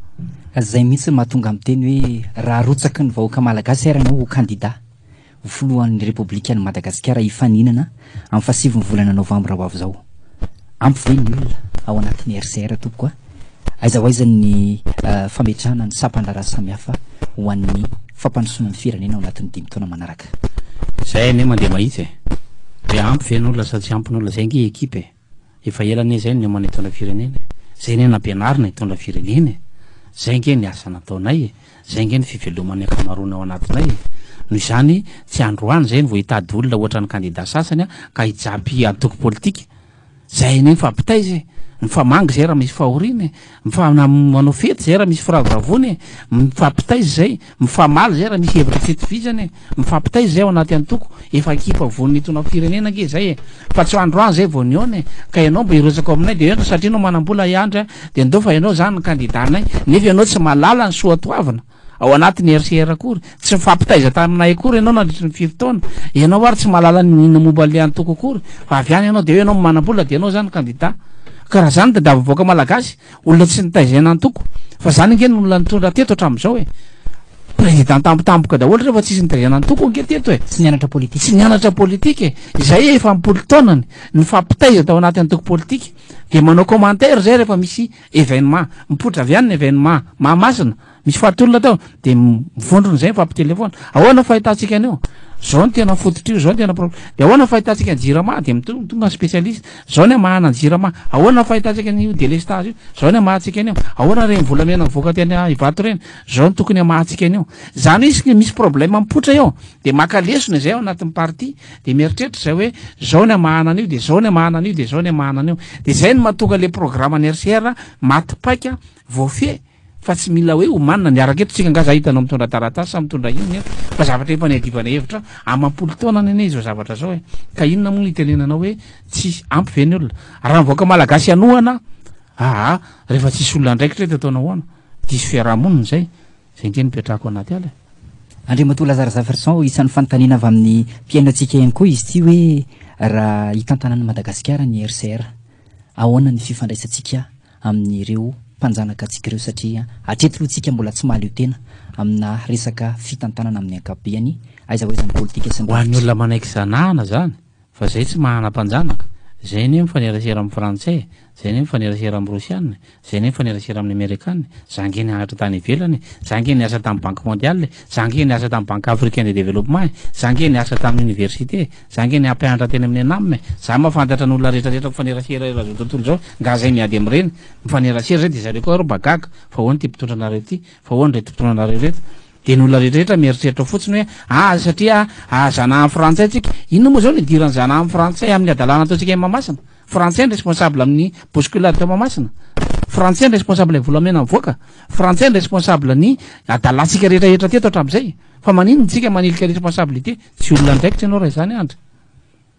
Zay mihitsy no mahatonga miteny hoe raha arotsaky ny vahoaka malagasy ary ianao ho kandida, ho filohan'ny Repoblikan'i Madagasikara hifaninana amin'ny fahasivin'ny volana novambra ho avy izao. Ampy ve ny olona ao anatin'ny RCR tompoko a? Aiza ho aiza ny fametrahana ny sampan-draharaha samihafa ho an'ny fampandrosoana ny firenena ao anatin'ny dimy taona manaraka? Zay anie mandeha mahitsy e! Hoe ampy ve ny olona sa tsy ampy ny olona, zay ange ekipa e! Efa ela anie zay no niomana hitondra firenena e! Zay anie nampianarina hitondra firenena e! Zay ange ny asa nataonay e! Zay ange ny fiveloman'ny ankamaroany ao anatinay e! Noho izany tsy androany zay no vao hitady olona ohatran'ny kandida sasany ka hijapy antoko politika! Zay anie mifampitaiza e! Mifamangy zay raha misy fahoriana e! Mifa manao fety zay raha misy firavoravoana e! Mifampitaiza zay, mifamaly zay raha misy hevitra tsy itovizana e! Mifampitaiza zay ao anaty antoko, efa ekipa vonona hitondra firenena ange zay e! Fa tsy androany zay vao nihaona e! Ka ianao mba hirotsaka ao aminay de ento satria ianao manam-bola i Andry a! De ndao fa ianao zany ny kandida-nay, nefa ianao tsy mahalala ny soatoavina ao anatin'ny RCR akory, tsy nifampitaiza taminay akory ianao nandritry ny firy taona, ianao ary tsy mahalala n'inona momba an'ilay antoko akory, fa avy any ianao de hoe ianao manam-bola de ianao zany kandida. Ka raha zany tadiavin'ny vahoaka malagasy, Olona tsy nitaizaina antoko. Fa zany ange no olona nitondra teto hatramin'izao e. Président tampotampoka daholo ireo fa tsisy nitaizaina antoko ange teto e. Tsy nianatra politika. Tsy nianatra politika e. Izay efa am-polo taonany nifampitaiza tao anaty antoko politika. Dia manao commentaire zay rehefa misy événement. Mipoitra avy any ny événement Mahamasina. Misy faty olona tao, dia mivondrona izay mifampitelefaona. Ahoana fahitantsika an'io? Zao no tena fototr'io, zao no tena problème. Dia ahoana fahitantsika ny jirama? Dia mitonga tonga ny spécialiste. Zao ny amahana ny jirama. Ahoana fahitantsika an'io délestage io? Zao ny amahantsika an'io. Ahoana ireny volamena mivoaka teny Ivato ireny? Zao no tokony amahantsika an'io. Zany hoe isika misy problème mipoitra eo, dia maka lesona izay ao anatin'ny parti, dia mieritreritra izay hoe zao ny amahana an'io, dia zao ny amahana an'io, dia zao ny amahana an'io. Dia izay no mahatonga ilay programme ny RCR maty paika, voafehy. Fa tsy mila hoe omanina miaraka eto tsika nga za hitanao mitondra taratasy sa mitondra inona eto fa zavatra efa niadivana hevitra amam-polo taonany anie izao zavatra zao e! Ka inona moa no itenenanao hoe tsy ampy ve ny olona? Raha ny vahoaka malagasy hanohana aa rehefa tsisy olona andraikitra eto ataonao ahoana? Diso fiarahamonina izay, izay ange no ipetrahako anaty ala e! Andriamatoa Lazare Zafarison, isan'ny fanontaniana avy amin'ny mpihaino antsika ihany koa izy ity hoe raha hitantana an'i Madagasikara ny RCR, ahoana ny fifandraisantsika amin'ireo mpanjanaka antsika ireo satria hatreto aloha tsika mbola tsy mahaleo tena amina resaka fitantanana amin'ny ankapobeny, aiza ho aiza ny politika sy ny Ho an'ny rafitra. olona manaiky zanahana zany, fa zay tsy mahana mpanjanaka, Zay anie mifanerasera amin'ny frantsay e, zay anie mifanerasera amin'ny rosiana e, zay anie mifanerasera amin'ny amerikana e, za ange nianatra tany ivelany e, za ange niasa tamin'ny banque mondiale e, za ange niasa tamin'ny banque africaine de développement e, za ange niasa tamin'ny université e, za ange nampianatra teny amin'ny ENAM e, za mahafantatra ny olona rehetra rehetra mifanerasera eran'izao tontolo izao, nga zay miady amin'ireny mifanerasera zay de zareo koa arô mba gaga fa ahoana ity mpitondra anareo ity, fa ahoana ireto mpitondra anareo ireto. Dia ny olona rehetrarehetra mieritreritra fotsiny hoe ah satria ah zanahan'ny frantsay tsika. Inona moa izao no idiran'ny zanahan'ny frantsay amin'ny hadalana ataontsika eny Mahamasina? Frantsay ny responsable amin'ny bousculade tao Mahamasina. Frantsay ny responsable ny volamena mivoaka. Frantsay ny responsable ny hadalantsika rehetrarehetra teto hatramin'izay. Fa maninona tsika manilika responsabilité? Tsy olona andraikitra ianao raha izany Andry.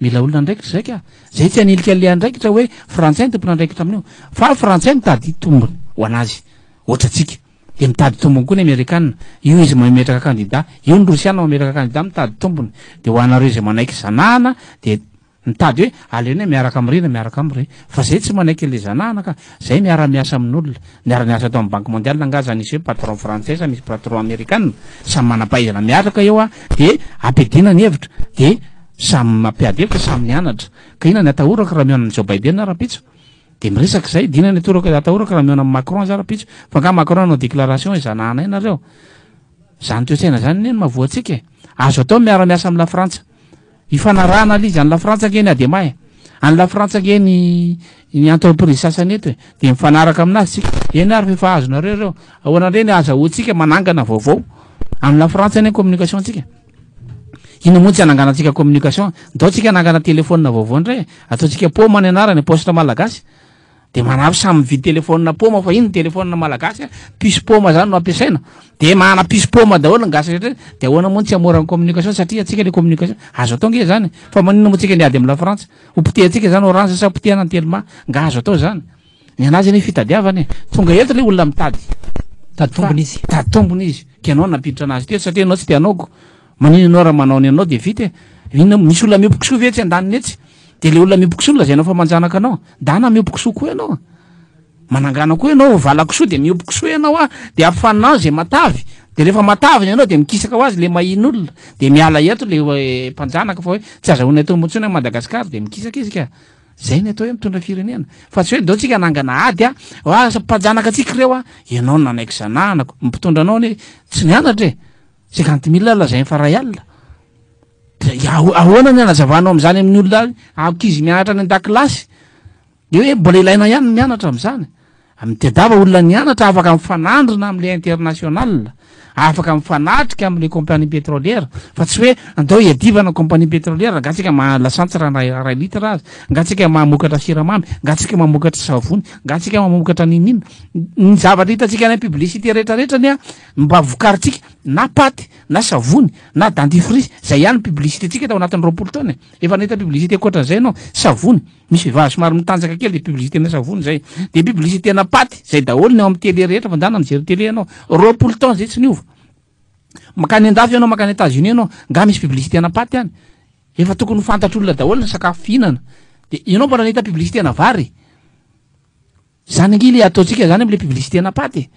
Mila olona andraikitra izay ka. Zay tsy hanilika an'ilay andraikitra hoe frantsay ny tompon'andraikitra amin'io. Fa frantsay mitady tombony ho an'azy. Ohatrantsika. Dia mitady tombony koa ny amerikana. Io izy mametraka kandida, io ny rosiana mametraka kandida mitady tombony. Dia ho anareo izay manaiky zanahana dia mitady hoe aleonay miaraka amin'ry na miaraka amin'ry. Fa zay tsy manaiky an'ilay zanahana ka. Zay miara miasa amin'olona. Niara niasa tao amin'ny banque mondiale angaha zany nisy hoe patron frantsay sa misy patron amerikana? Samy manam-pahaizana miaraka eo an, dia ampiadiana ny hevitra. Dia samy mampiady hevitra, samy mianatra. Ka inona ny atahorako raha mihaona amin'i Joe Biden aho rahampitso? Dia miresaka izay, dia inona ny atorako atahorako raha mihaona amin'i Macron za rahampitso? Fa angaha Macron hanao déclaration hoe zanahanay nareo? Izany toe-tsaina izany anie no mahavoa antsika e! Azo atao ny miara-miasa amin'i Lafrantsa. Ifanarahana aloha izy, any Lafrantsa ange ny Adema e! Any Lafrantsa ange ny ny entreprise sasany eto e! Dia mifanaraka aminazy tsika. Eny ary fa efa azonareo ireo. Ahoana indray ny ahazahoantsika manangana vaovao? Any Lafrantsa anie ny communication-tsika. Inona moa tsy hananganantsika communication? Ndao tsika hanangana téléphone vaovao indray e! Ataontsika Poma ny anarany, Poste Malagasy. Dia manavy samy mividy téléphone Poma fa iny ny téléphone malagasy a, puce Poma zany no ampiasaina. Dia manana puce Poma daholo ny gasy rehetra, dia ahoana moa no tsy hamora ny communication satria antsika le communication. Azo atao nge zany e! Fa maninona moa tsika niady amin'i la Frantsa? Ho potehantsika zany Orange sa ho potehana ny Telma? Nga azo atao zany? Ny anazy anie fitadiavana e! Tonga eto le olona mitady. Mitady tombony izy. Mitady tombony izy. Ka ianao nampiditra anazy teto satria ianao tsy te hanaoko. Maninona ianao raha manao ny anao dia vita e! Inona, misy olona miompy kisoa ve etsy andaniny etsy? Dia le olona miompy kisoa no lazainao fa manjanaka anao? Ndana miompy kisoa koa ianao. Manangana koa ianao vala-kisoa dia miompy kisoa ianao a! Dia ampifaninano izay matavy. Dia rehefa matavy ny anao dia mikisaka ho azy le mahin'olona. Dia miala eto le mpanjanaka fa hoe tsy azahoana tombony intsony any Madagasikara dia mikisaka izy ka. Zay ny atao hoe mitondra firenena. Fa tsy hoe ndao tsika hanangana ady a! Oa mpanjanaka antsika ireo a! Ianao no nanaiky zanahana ko. Ny mpitondra anao anie tsy nianatra e! Cinquante mille lazainy fa ray alina. Dia ahoana ny hanazavanao amin'izany amin'ny olona ankizy mianatra any an-dakilasy? Dia hoe mbola ilaina ihany ny mianatra amin'izany. Mitadiava olona nianatra afaka mifanandrina amin'ilay international, afaka mifanatrika amin'ilay compagnie pétrolière, fa tsy hoe andao hiadivana compagnie pétrolière, angaha tsika maha lasantsy raha iray litre aza, angaha tsika mahamokatra siramamy, angaha tsika mamokatra savony, angaha tsika mamokatra n'inon'inona. Ny zavatra hitantsika any amin'ny publicité rehetrarehetra anie mba vokarintsika na paty na savony na dentifrice, zay ihany ny publicité tsika tao anatin'ny 20 taona e. Efa nahita publicité ankoatran'izay ianao? Savony. Misy vehivavy somary mitanjaka kely dia publicité na savony zay. Dia publicité na paty, zay daholo ny ao amin'ny télé rehetra fa ndana mijery télé ianao. 20 taona zay tsy niova. Makany andafy ianao, makany Etats-Unis ianao, nga misy publicité na paty any? Efa tokony ho fantatr'olona daholo ny sakafo fihinana. Dia ianao mbola nahita publicité na vary? Zany ange le ataontsika zany amle publicité ana paty e!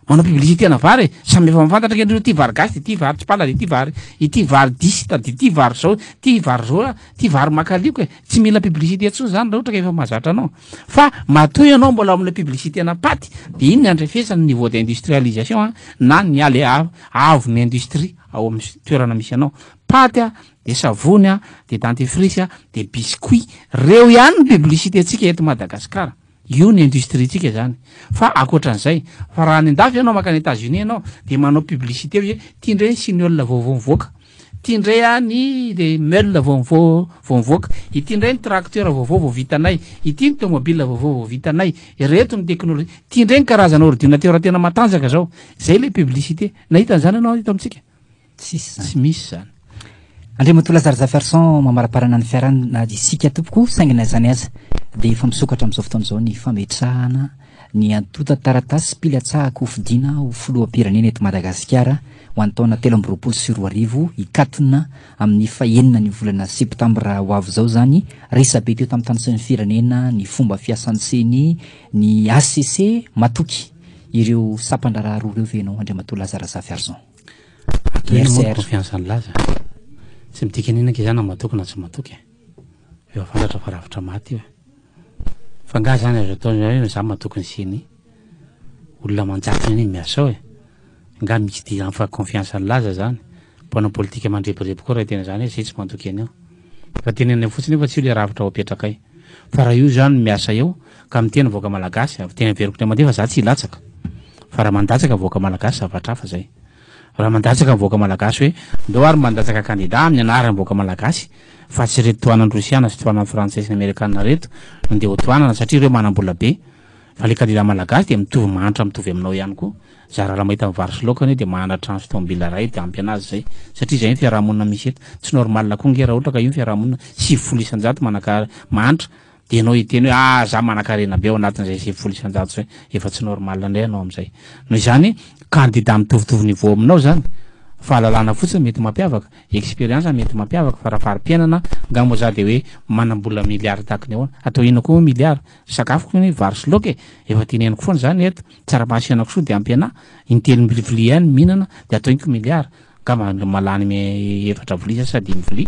Manao publicité ana vary e! Samy efa mafantatra ange nareo ity vary gasy de ity vary tsipala de ity vary ity vary dista de ity vary zao ity vary zao a ity vary makalioka e! Tsy mila publicité intsony zany raha ohatra ka efa mahazatra anao fa matoa ianao mbola ao amle publicité ana paty de iny ny andrefesana ny niveau d'industrialisation a na ny ale avon'ny industrie ao amin'ny toerana misy anao. Paty a de savony a de dentifrice a de biscuit reo ihany ny publicité ntsika eto Madagascar. Io ny industrie-tsika izany. Fa ankoatran'izay, fa raha any an-dafy ianao, mankany Etats-Unis ianao, dia manao publicité hoe ity indray ny signol vaovao mivoaka, ity indray a ny le meule vaovao vao mivoaka, ity indray ny tracteur vaovao vao vitanay, ity ny tomobile vaovao vao vitanay, ireto ny technologie, ity indray ny karazana ordinateur tena matanjaka izao. Izay ilay publicité. Nahita an'izany ianao eto amintsika? Tsisy izany. Tsy misy izany. Andriamatoa Lazare Zafiarison mamaraparana ny fiarahana isika tompoko saingy na izany aza dia efa misokatra amin'izao fotoana izao ny fametrahana ny antontan-taratasy mpilatsahako hofidiana ho filoham-pirenena eto Madagasikara ho an'ny taona 2023 hikatona amin'ny fahenina ny volana septambra ho avy izao izany. Resabe teo tamin'ny tany sy ny firenena ny fomba fiasan'ny Ceni, ny HCC. Matoky ireo sampan-draharaha roa ireo ve ianao Andriamatoa Lazare Zafiarison? Atao inona moa ny confiance an'i Laza? Tsy midika n'inona ange zany na matoky na tsy matoky e. Efa fantatra fa rafitra maty io e. Fa nga zany azo atao hoe za matoky ny ceni? Olona aman-jatony anie miasa ao e! Nga misy idiran'ny fa confiance an'i Laza zany? Mpanao politika mandrebireby koa raha hiteny an'izany hoe zay tsy matoky an'io. Fa tenenina fotsiny io fa tsy io le rafitra ho apetrakay. Fa raha io zany no miasa eo ka miteny vahoaka malagasy, teny averiko indray mandeha fa za tsy hilatsaka. Fa raha mandatsaka vahoaka malagasy zavatra hafa zay. Raha mandatsaka ny vahoaka malagasy hoe ndao ary mandatsaka kandida amin'ny anaran'ny vahoaka malagasy fa tsy ireto tohanan'ny rosiana sy tohanan'ny frantsay sy ny amerikana ireto no ndeha ho tohanana satria ireo manam-bola be fa le kandida malagasy dia mitovy mahantra mitovy aminao ihany koa. Za raha mahita ny vary sy laoka anie dia manana trano sy tomobile iray dia ampy anazy zay satria izay ny fiarahamonina misy eto. Tsy normal koa nge raha ohatra ka io ny fiarahamonina 90% manakar mahantra Dia ianao hiteny hoe ah za manankarena be ao anatin'izay 90% izay, efa tsy normal indray ianao amin'izay. Noho izany, candidat mitovitovy niveau aminao izany, fahalalana fotsiny mety mampiavaka, expérience mety mampiavaka fa raha fari-piainana, nga moa za dia hoe manam-bola milliard tahaky ny ahoana? Atao inona koa moa milliard? Sakafoko anie vary sy laoka e! Efa teneniko foana izany eto, tsaramaso henakisoa dia ampy anah, intelo vilia ihany mihinana dia atao inona koa milliard? Angamba mahalany efatra vilia sa dimy vilia.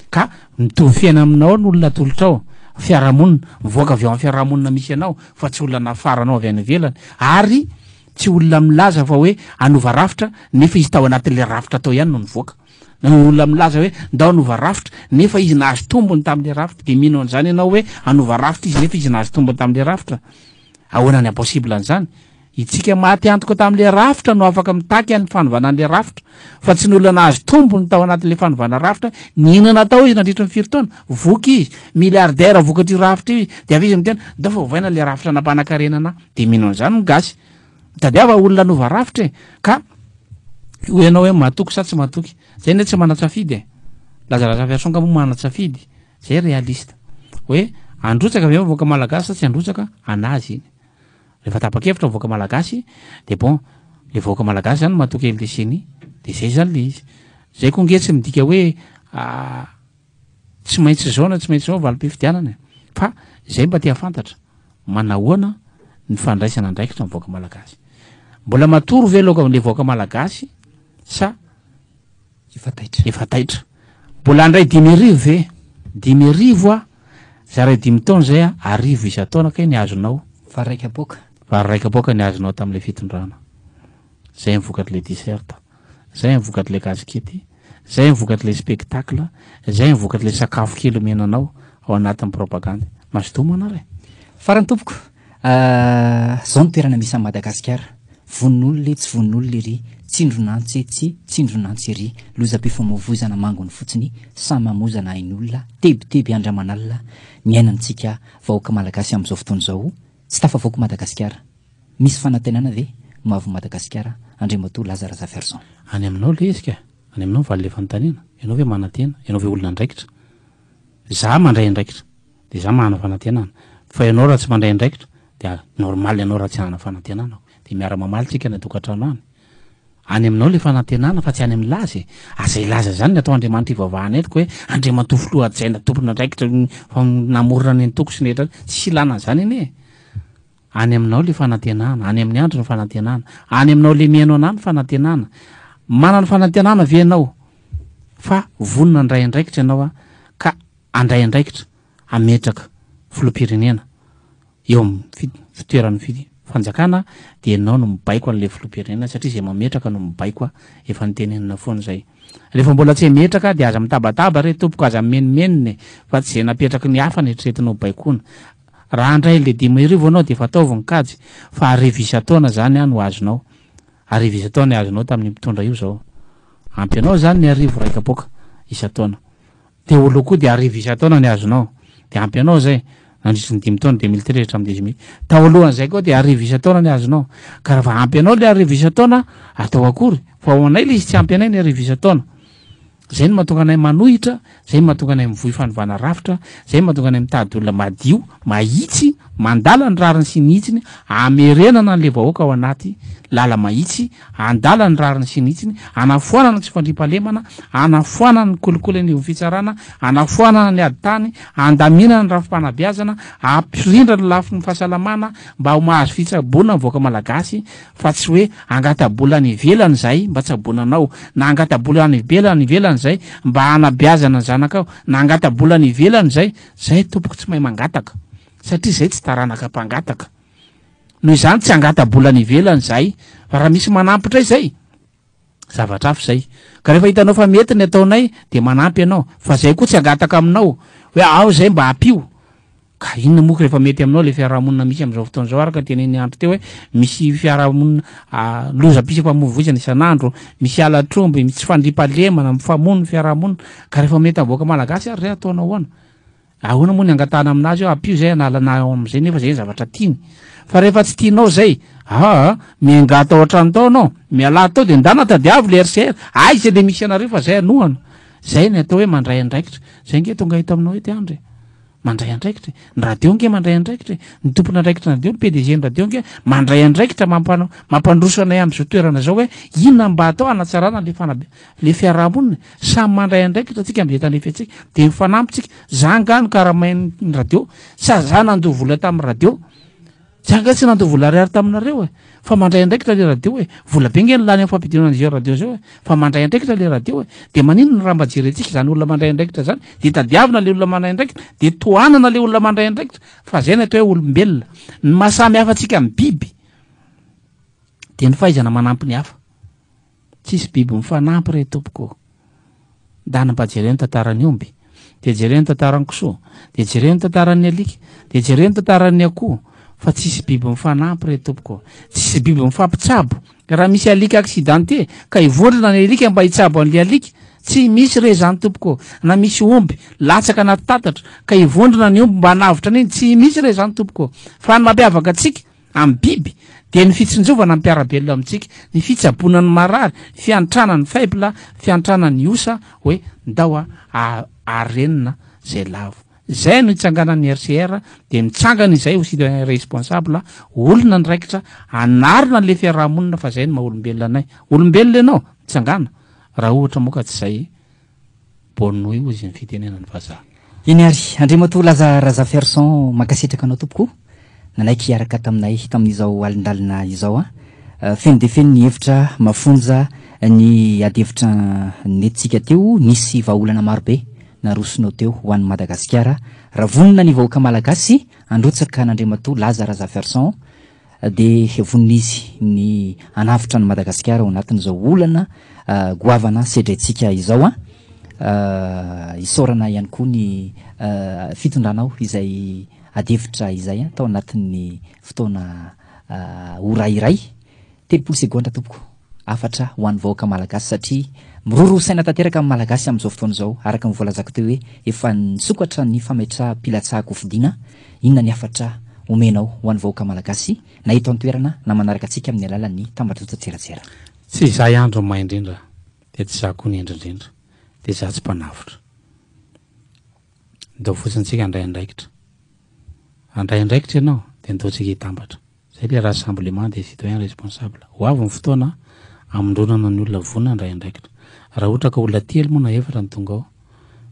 Ka mitovy fiainana aminao ny olona atolotrao. Fiarahamonina, mivoaka avy ao amin'ny fiarahamonina misy anao fa tsy olona nafaranao avy any ivelany. Ary tsy olona milaza fa hoe hanova rafitra nefa izy tao anatin'ilay rafitra tao ihany no nivoaka. Na olona milaza hoe ndao hanova rafitra nefa izy nahazo tombony tamin'ilay rafitra. Dia mino an'izany ianao hoe hanova rafitra izy nefa izy nahazo tombony tamin'ilay rafitra. Ahoana ny impossible an'izany? Itsika maty antoka tamin'ilay rafitra no afaka mitaky ny fanovana an'ilay rafitra, fa tsy ny olona nahazo tombony tao anatin'ilay fanovana rafitra, nihinana tao izy nandritra ny firy taona, voky izy, milliardaire vokatr'io rafitra io izy, dia avy izy miteny, ndao fa ovaina ilay rafitra nampanankarena anah, dia mino an'izany ny gasy. Mitadiava olona hanova rafitra e! Ka hoy ianao hoe matoky sa tsy matoky? Zay anie tsy manan-tsafidy e! Laza Razafiarison moa manan-tsafidy, zay realiste. Hoe handrotsaka ve vahoaka malagasy sa tsy handrotsaka? Anazy iny. Rehefa tapa-kevitra ny vahoaka malagasy de bon, le vahoaka malagasy zany matoky an'le ceni, de zay zany le izy. Zay koa nge tsy midika hoe tsy maintsy zao na tsy maintsy zao valim-pifidianana e, fa zay mba te hahafantatra manahoana ny fandraisana andraikitra ny vahoaka malagasy. Mbola matory ve loka le vahoaka malagasy sa Efa taitra. Efa taitra. Mbola handray 5000 ve? 5000 a! Zaray dimy taona izay a, 1000 isan-taona kay ny azonao. Vary iray kapoaka. Vary iray kapoaka ny azonao tamin'ilay fitondrana. Izay ny vokatr'ilay dessert. Izay ny vokatr'ilay kasikety. Izay ny vokatr'ilay spectacle. Izay ny vokatr'ilay sakafo kely omena anao ao anatin'ny propagandy. Mazotoa manara e! Farany tompoko, Zao ny toerana misy an'i Madagasikara, vononolona etsy vononolona ery, tsindron'antsy etsy tsindron'antsy ery, lozam-pifamoivoizana mangony fotsiny, samy mamozana ain'olona, tebiteby andro aman'alina ny iainantsika vahoaka malagasy amin'izao fotoana izao, tsy tafavoaka Madagasikara. Misy fanantenana ve ny ho avin'i Madagasikara Andriamatoa Laza Razafiarison? Any aminao le izy ka, any aminao ny valin'ilay fanontaniana, ianao ve manantena, ianao ve olona andraikitra? Za mandray andraikitra. Dia za manana fanantenana. Fa ianao raha tsy mandray andraikitra dia normal ianao raha tsy hanana fanantenana. Dia miara mamaly tsika any an-tokantrano any. Any aminao ilay fanantenana fa tsy any amin'ny laza e. Aza hilaza izany ny atao Andriamanitra ivavahana eto ko hoe Andriamatoa filoha hajaina tompon'andraikitra namorona ny antoko sy ny rehetra. Tsisy ilana an'izany anie e. Any aminao ilay fanantenana, any amin'ny andro ny fanantenana, any aminao ilay mihaino anah ny fanantenana. Manana fanantenana ve ianao fa vonona handray andraikitra ianao ka handray andraikitra hametraka filoham-pirenena eo amin'ny fitoeran'ny fanjakana dia ianao no mibaiko an'ilay filoham-pirenena satria izay mametraka no mibaiko a, efa notenenina foana izay. Rehefa mbola tsy hametraka dia aza mitabataba re tompoko, aza mimenomenona e, fa tsy izay napetraky ny hafa no eritreretinao baikoana. Raha handray an'ilay 5000 ianao dia efa ataovy ny kajy fa 1000 isan-taona izany no azonao. 1000 isan-taona ny azonao tamin'io mpitondra io izao. Ampy anao izany ny 1000 iray kapoaka isan-taona. Teo aloha koa dia 1000 isan-taona ny azonao. Dia ampy anao izay, nandritry ny dimy taona, 2013 hatramin'ny 2018. Tao alohan'izay koa dia 1000 isan-taona ny azonao. Ka raha vao ampy anao ilay 1000 isan-taona, atao akory? Fa ho anay ilay izy tsy ampy anay ny 1000 isan-taona. Izay no mahatonga anay manohitra, izay no mahatonga anay mivoy fanovana rafitra, izay no mahatonga anay mitady olona madio, mahitsy, mandala ny rariny sy ny hitsiny, hamerenana an'ilay vahoaka ao anaty lala-mahitsy, Handala ny rariny sy ny hitsiny, hanafoanana ny tsy fandriampahalemana, hanafoanana ny kolikoly anivon'ny fitsarana, hanafoanana ny ady tany, handaminana ny rafi-panabeazana, hampirindra ny lafiny fahasalamana mba ho mahazo fitsaboana ny vahoaka malagasy fa tsy hoe hangata-bola any ivelany izahay mba tsaboina anao, na hangata-bola any ivelany ivelany izahay mba hanabeazana ny zanakao, na hangata-bola any ivelany izahay, izahay tompoko tsy mahay mangataka. Satria izay tsy taranaka mpangataka. Noho izany tsy hangata-bola any ivelany izahay. Fa raha misy manampy indray izay, zavatra hafa izay. Ka rehefa hitanao fa mety ny ataonay dia manampy ianao. Fa izay koa tsy hangataka aminao hoe ao izay mba ampio. Ka inona moa rehefa mety aminao ilay fiarahamonina misy amin'izao fotoana izao araka ny tenenin'i Andry teo hoe misy fiarahamonina lozam-pisefamoivoizana isan'andro, misy halatr'omby, misy tsy fandriampahalemana, mifamono ny fiarahamonina. Ka rehefa mety amin'ny vahoaka malagasy ary izay ataonao ahoana? Ahoana moa ny angatahana aminazy hoe ampio izay hanalana ao amin'izay nefa izay ny zavatra tiany. Fa rehefa tsy tianao izay, aa, miangà tao an-trano tao ianao, mialà tao dia ndana tadiavo ilay RCR, aiza ilay misy anareo fa izay hanohana. Izay ny atao hoe mandray andraikitra. Izay ange tonga eto aminao eto i Andry e. Mandray andraikitra e. Ny radio ange mandray andraikitra e. Ny tompon'andraikitra ny radio, ny PDG ny radio ange mandray andraikitra mampano, mampandroso anay amin'izao toerana izao hoe inona mba atao hanatsarana ilay fanabe, ilay fiarahamonina. Samy mandray andraikitra tsika amin'izay tandrify antsika. Dia mifanampy tsika. Za angaha no karamain'ny radio? Sa za nandoa vola tamin'ny radio? Za angaha tsy nandoa vola ariary taminareo e? Fa mandray andraikitra le radio e. Vola be nge no lany amin'ny fampidirana an'izao radio izao e. Fa mandray andraikitra le radio e. Dia maninona raha mba jerentsika izany olona mandray andraikitra izany? Dia tadiavina le olona mandray andraikitra, dia tohanana le olona mandray andraikitra. Fa zay no atao hoe olombelona. Ny maha samy hafa antsika amin'ny biby dia ny fahaizana manampy ny hafa. Tsisy biby mifanampy re tompoko ô. Ndana mba jereo ny tantaran'ny omby, dia jereo ny tantaran'ny kisoa, dia jereo ny tantaran'ny alika, dia jereo ny tantaran'ny akoho, fa tsisy biby mifanampy re tompoko ô. Tsisy biby mifampitsabo. Raha misy alika accidenté ka hivondrona ny alika mba hitsabo an'ilay alika, tsy misy re izany tompoko ô. Na misy omby latsaka anaty tatatra ka hivondrona ny omby mba hanavotra an'iny, tsy misy re izany tompoko ô. Fa ny mampiavaka antsika Amin'ny biby, dia ny fitsinjovana ny mpiara-belona amintsika, ny fitsaboana ny marary, ny fiantrana ny faible, fiantrana ny osa, hoe ndao a arenina izay lavo. Izay no itsanganan'ny RCR, dia mitsangana izay ho citoyen responsable, olona andraikitra, hanarina an'ilay fiaraha-monina fa izay no maha olombelona anay. Olombelona ianao, mitsangàna, raha ohatra moa ka tsy izay. Bonne nuit hozy ny fitenenan'ny vazaha. Eny ary, Andriamatoa Laza Razafiarison, mankasitraka anao tompoko nanaiky hiaraka taminay tamin'izao alindalina izao an. Feno dia feno ny hevitra mafonja ny adihevitra nentintsika teo, nisy vahaolana marobe narosonao teo ho an'i Madagasikara. Raha vonona ny vahoaka malagasy handrotsaka an'Andriamatoa Laza Razafiarison dia vonona izy ny hanavotra an'i Madagasikara ao anatin'izao olana goavana sedraintsika izao an. Isaorana ihany koa ny fitondranao izay adihevitra izay tao anatin'ny fotoana ora iray. 30 segondra tompoko. Hafatra ho an'ny vahoaka malagasy satria miroroa saina tanteraka ny malagasy amin'izao fotoana izao araka ny voalazako teo hoe efa nisokatra ny fametraham-pilatsahan-kofidina, inona ny hafatra omenao ho an'ny vahoaka malagasy na eto an-toerana na manaraka antsika amin'ny alalan'ny tambajotran-tserasera? Tsy izaho ihany no mahay indrindra dia tsy izaho koa ny hendry indrindra dia izaho tsy mpanavotra. Ndao fotsiny tsika handray andraikitra. Handray andraikitra ianao dia ndao tsika hitambatra. Zay le rassemblement des citoyens responsables. Ho avy ny fotoana hamondronana ny olona vonona handray andraikitra. Raha ohatra ka olona telo moa na efatra no tonga ao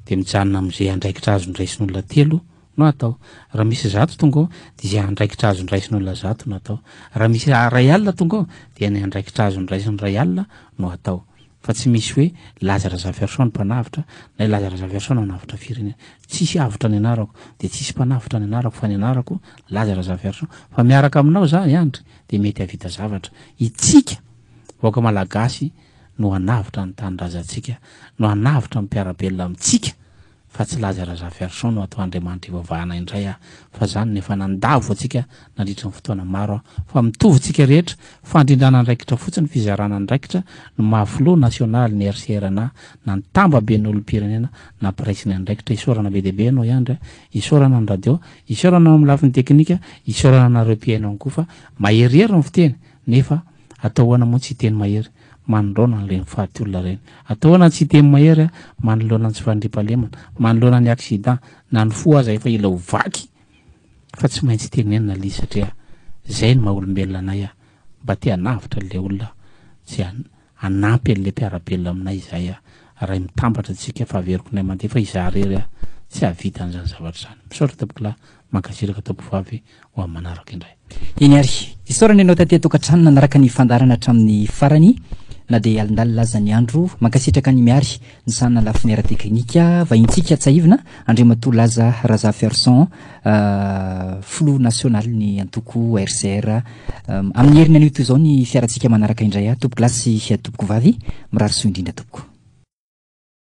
dia mijanona amin'izay andraikitra azony raisin'olona telo no atao. Raha misy zato tonga ao dia izay andraikitra azony raisin'olona zato no atao. Raha misy iray alina tonga ao dia ny andraikitra azony raisin'ny iray alina no atao. Fa tsy misy hoe Laza Razafiarison no mpanavotra na i Laza Razafiarison no hanavotra firenena. Tsisy avotra ny anarako dia tsisy mpanavotra ny anarako fa ny anarako Laza Razafiarison. Fa miaraka aminao za i Andry dia mety hahavita zavatra. Itsika vahoaka malagasy no hanavotra ny tanindrazantsika, no hanavotra ny mpiara-belona amintsika. Fa tsy Laza Razafiarison no atao Andriamanitra ivavahana indray aho fa zany no efa nandavo antsika nandritra ny fotoana maro aho fa mitovy tsika rehetra, fandrindrana andraikitra fotsiny, fizarana andraikitra no maha filoha nasionaly ny RCRNA na ny tambaben'ny olom-pirenena nampiraisiny andraikitra, isaorana be dia be ianao Iandry a, isaorana ny radio, isaorana anao amin'ny lafiny teknika, isaorana anareo mpihaino ihany koa fa maherihery ny fiteny nefa atao ahoana moa tsy hiteny mahery. manoloana an'ireny faty olona ireny. Atao ahoana ny tsy hiteny mahery manoloana ny tsy fandriampahalemana, manoloana ny accident, na ny fo aza efa ela ho vaky fa tsy maintsy tenenina ilay izy satria izay no maha olombelona anay mba te hanavotra an'ilay olona sy hanampy an'ilay mpiara-belona aminay izahay Ray mitambatra tsika fa averiko indray mandeha fa izaho irery aho tsy hahavita an'izany zavatra izany. Misaotra tompokolahy, mankasitraka tompovavy ho amin'ny manaraka indray. Eny ary. Isaorana ianao taty an-tokantrano nanaraka ny fandaharana hatramin'ny farany. na dia alindalina aza ny andro. Mankasitraka an'i Miary nisahana lafiny ara-teknika. Vahintsika tsiahivina, Andriamatoa Laza Razafiarison, filoha nasionalin'ny antoko RCR. Amin'ny heriny anio toy izao ny fiarantsika manaraka indray. Tompokolahy sy tompokovavy, mirary soa indrindra tompoko.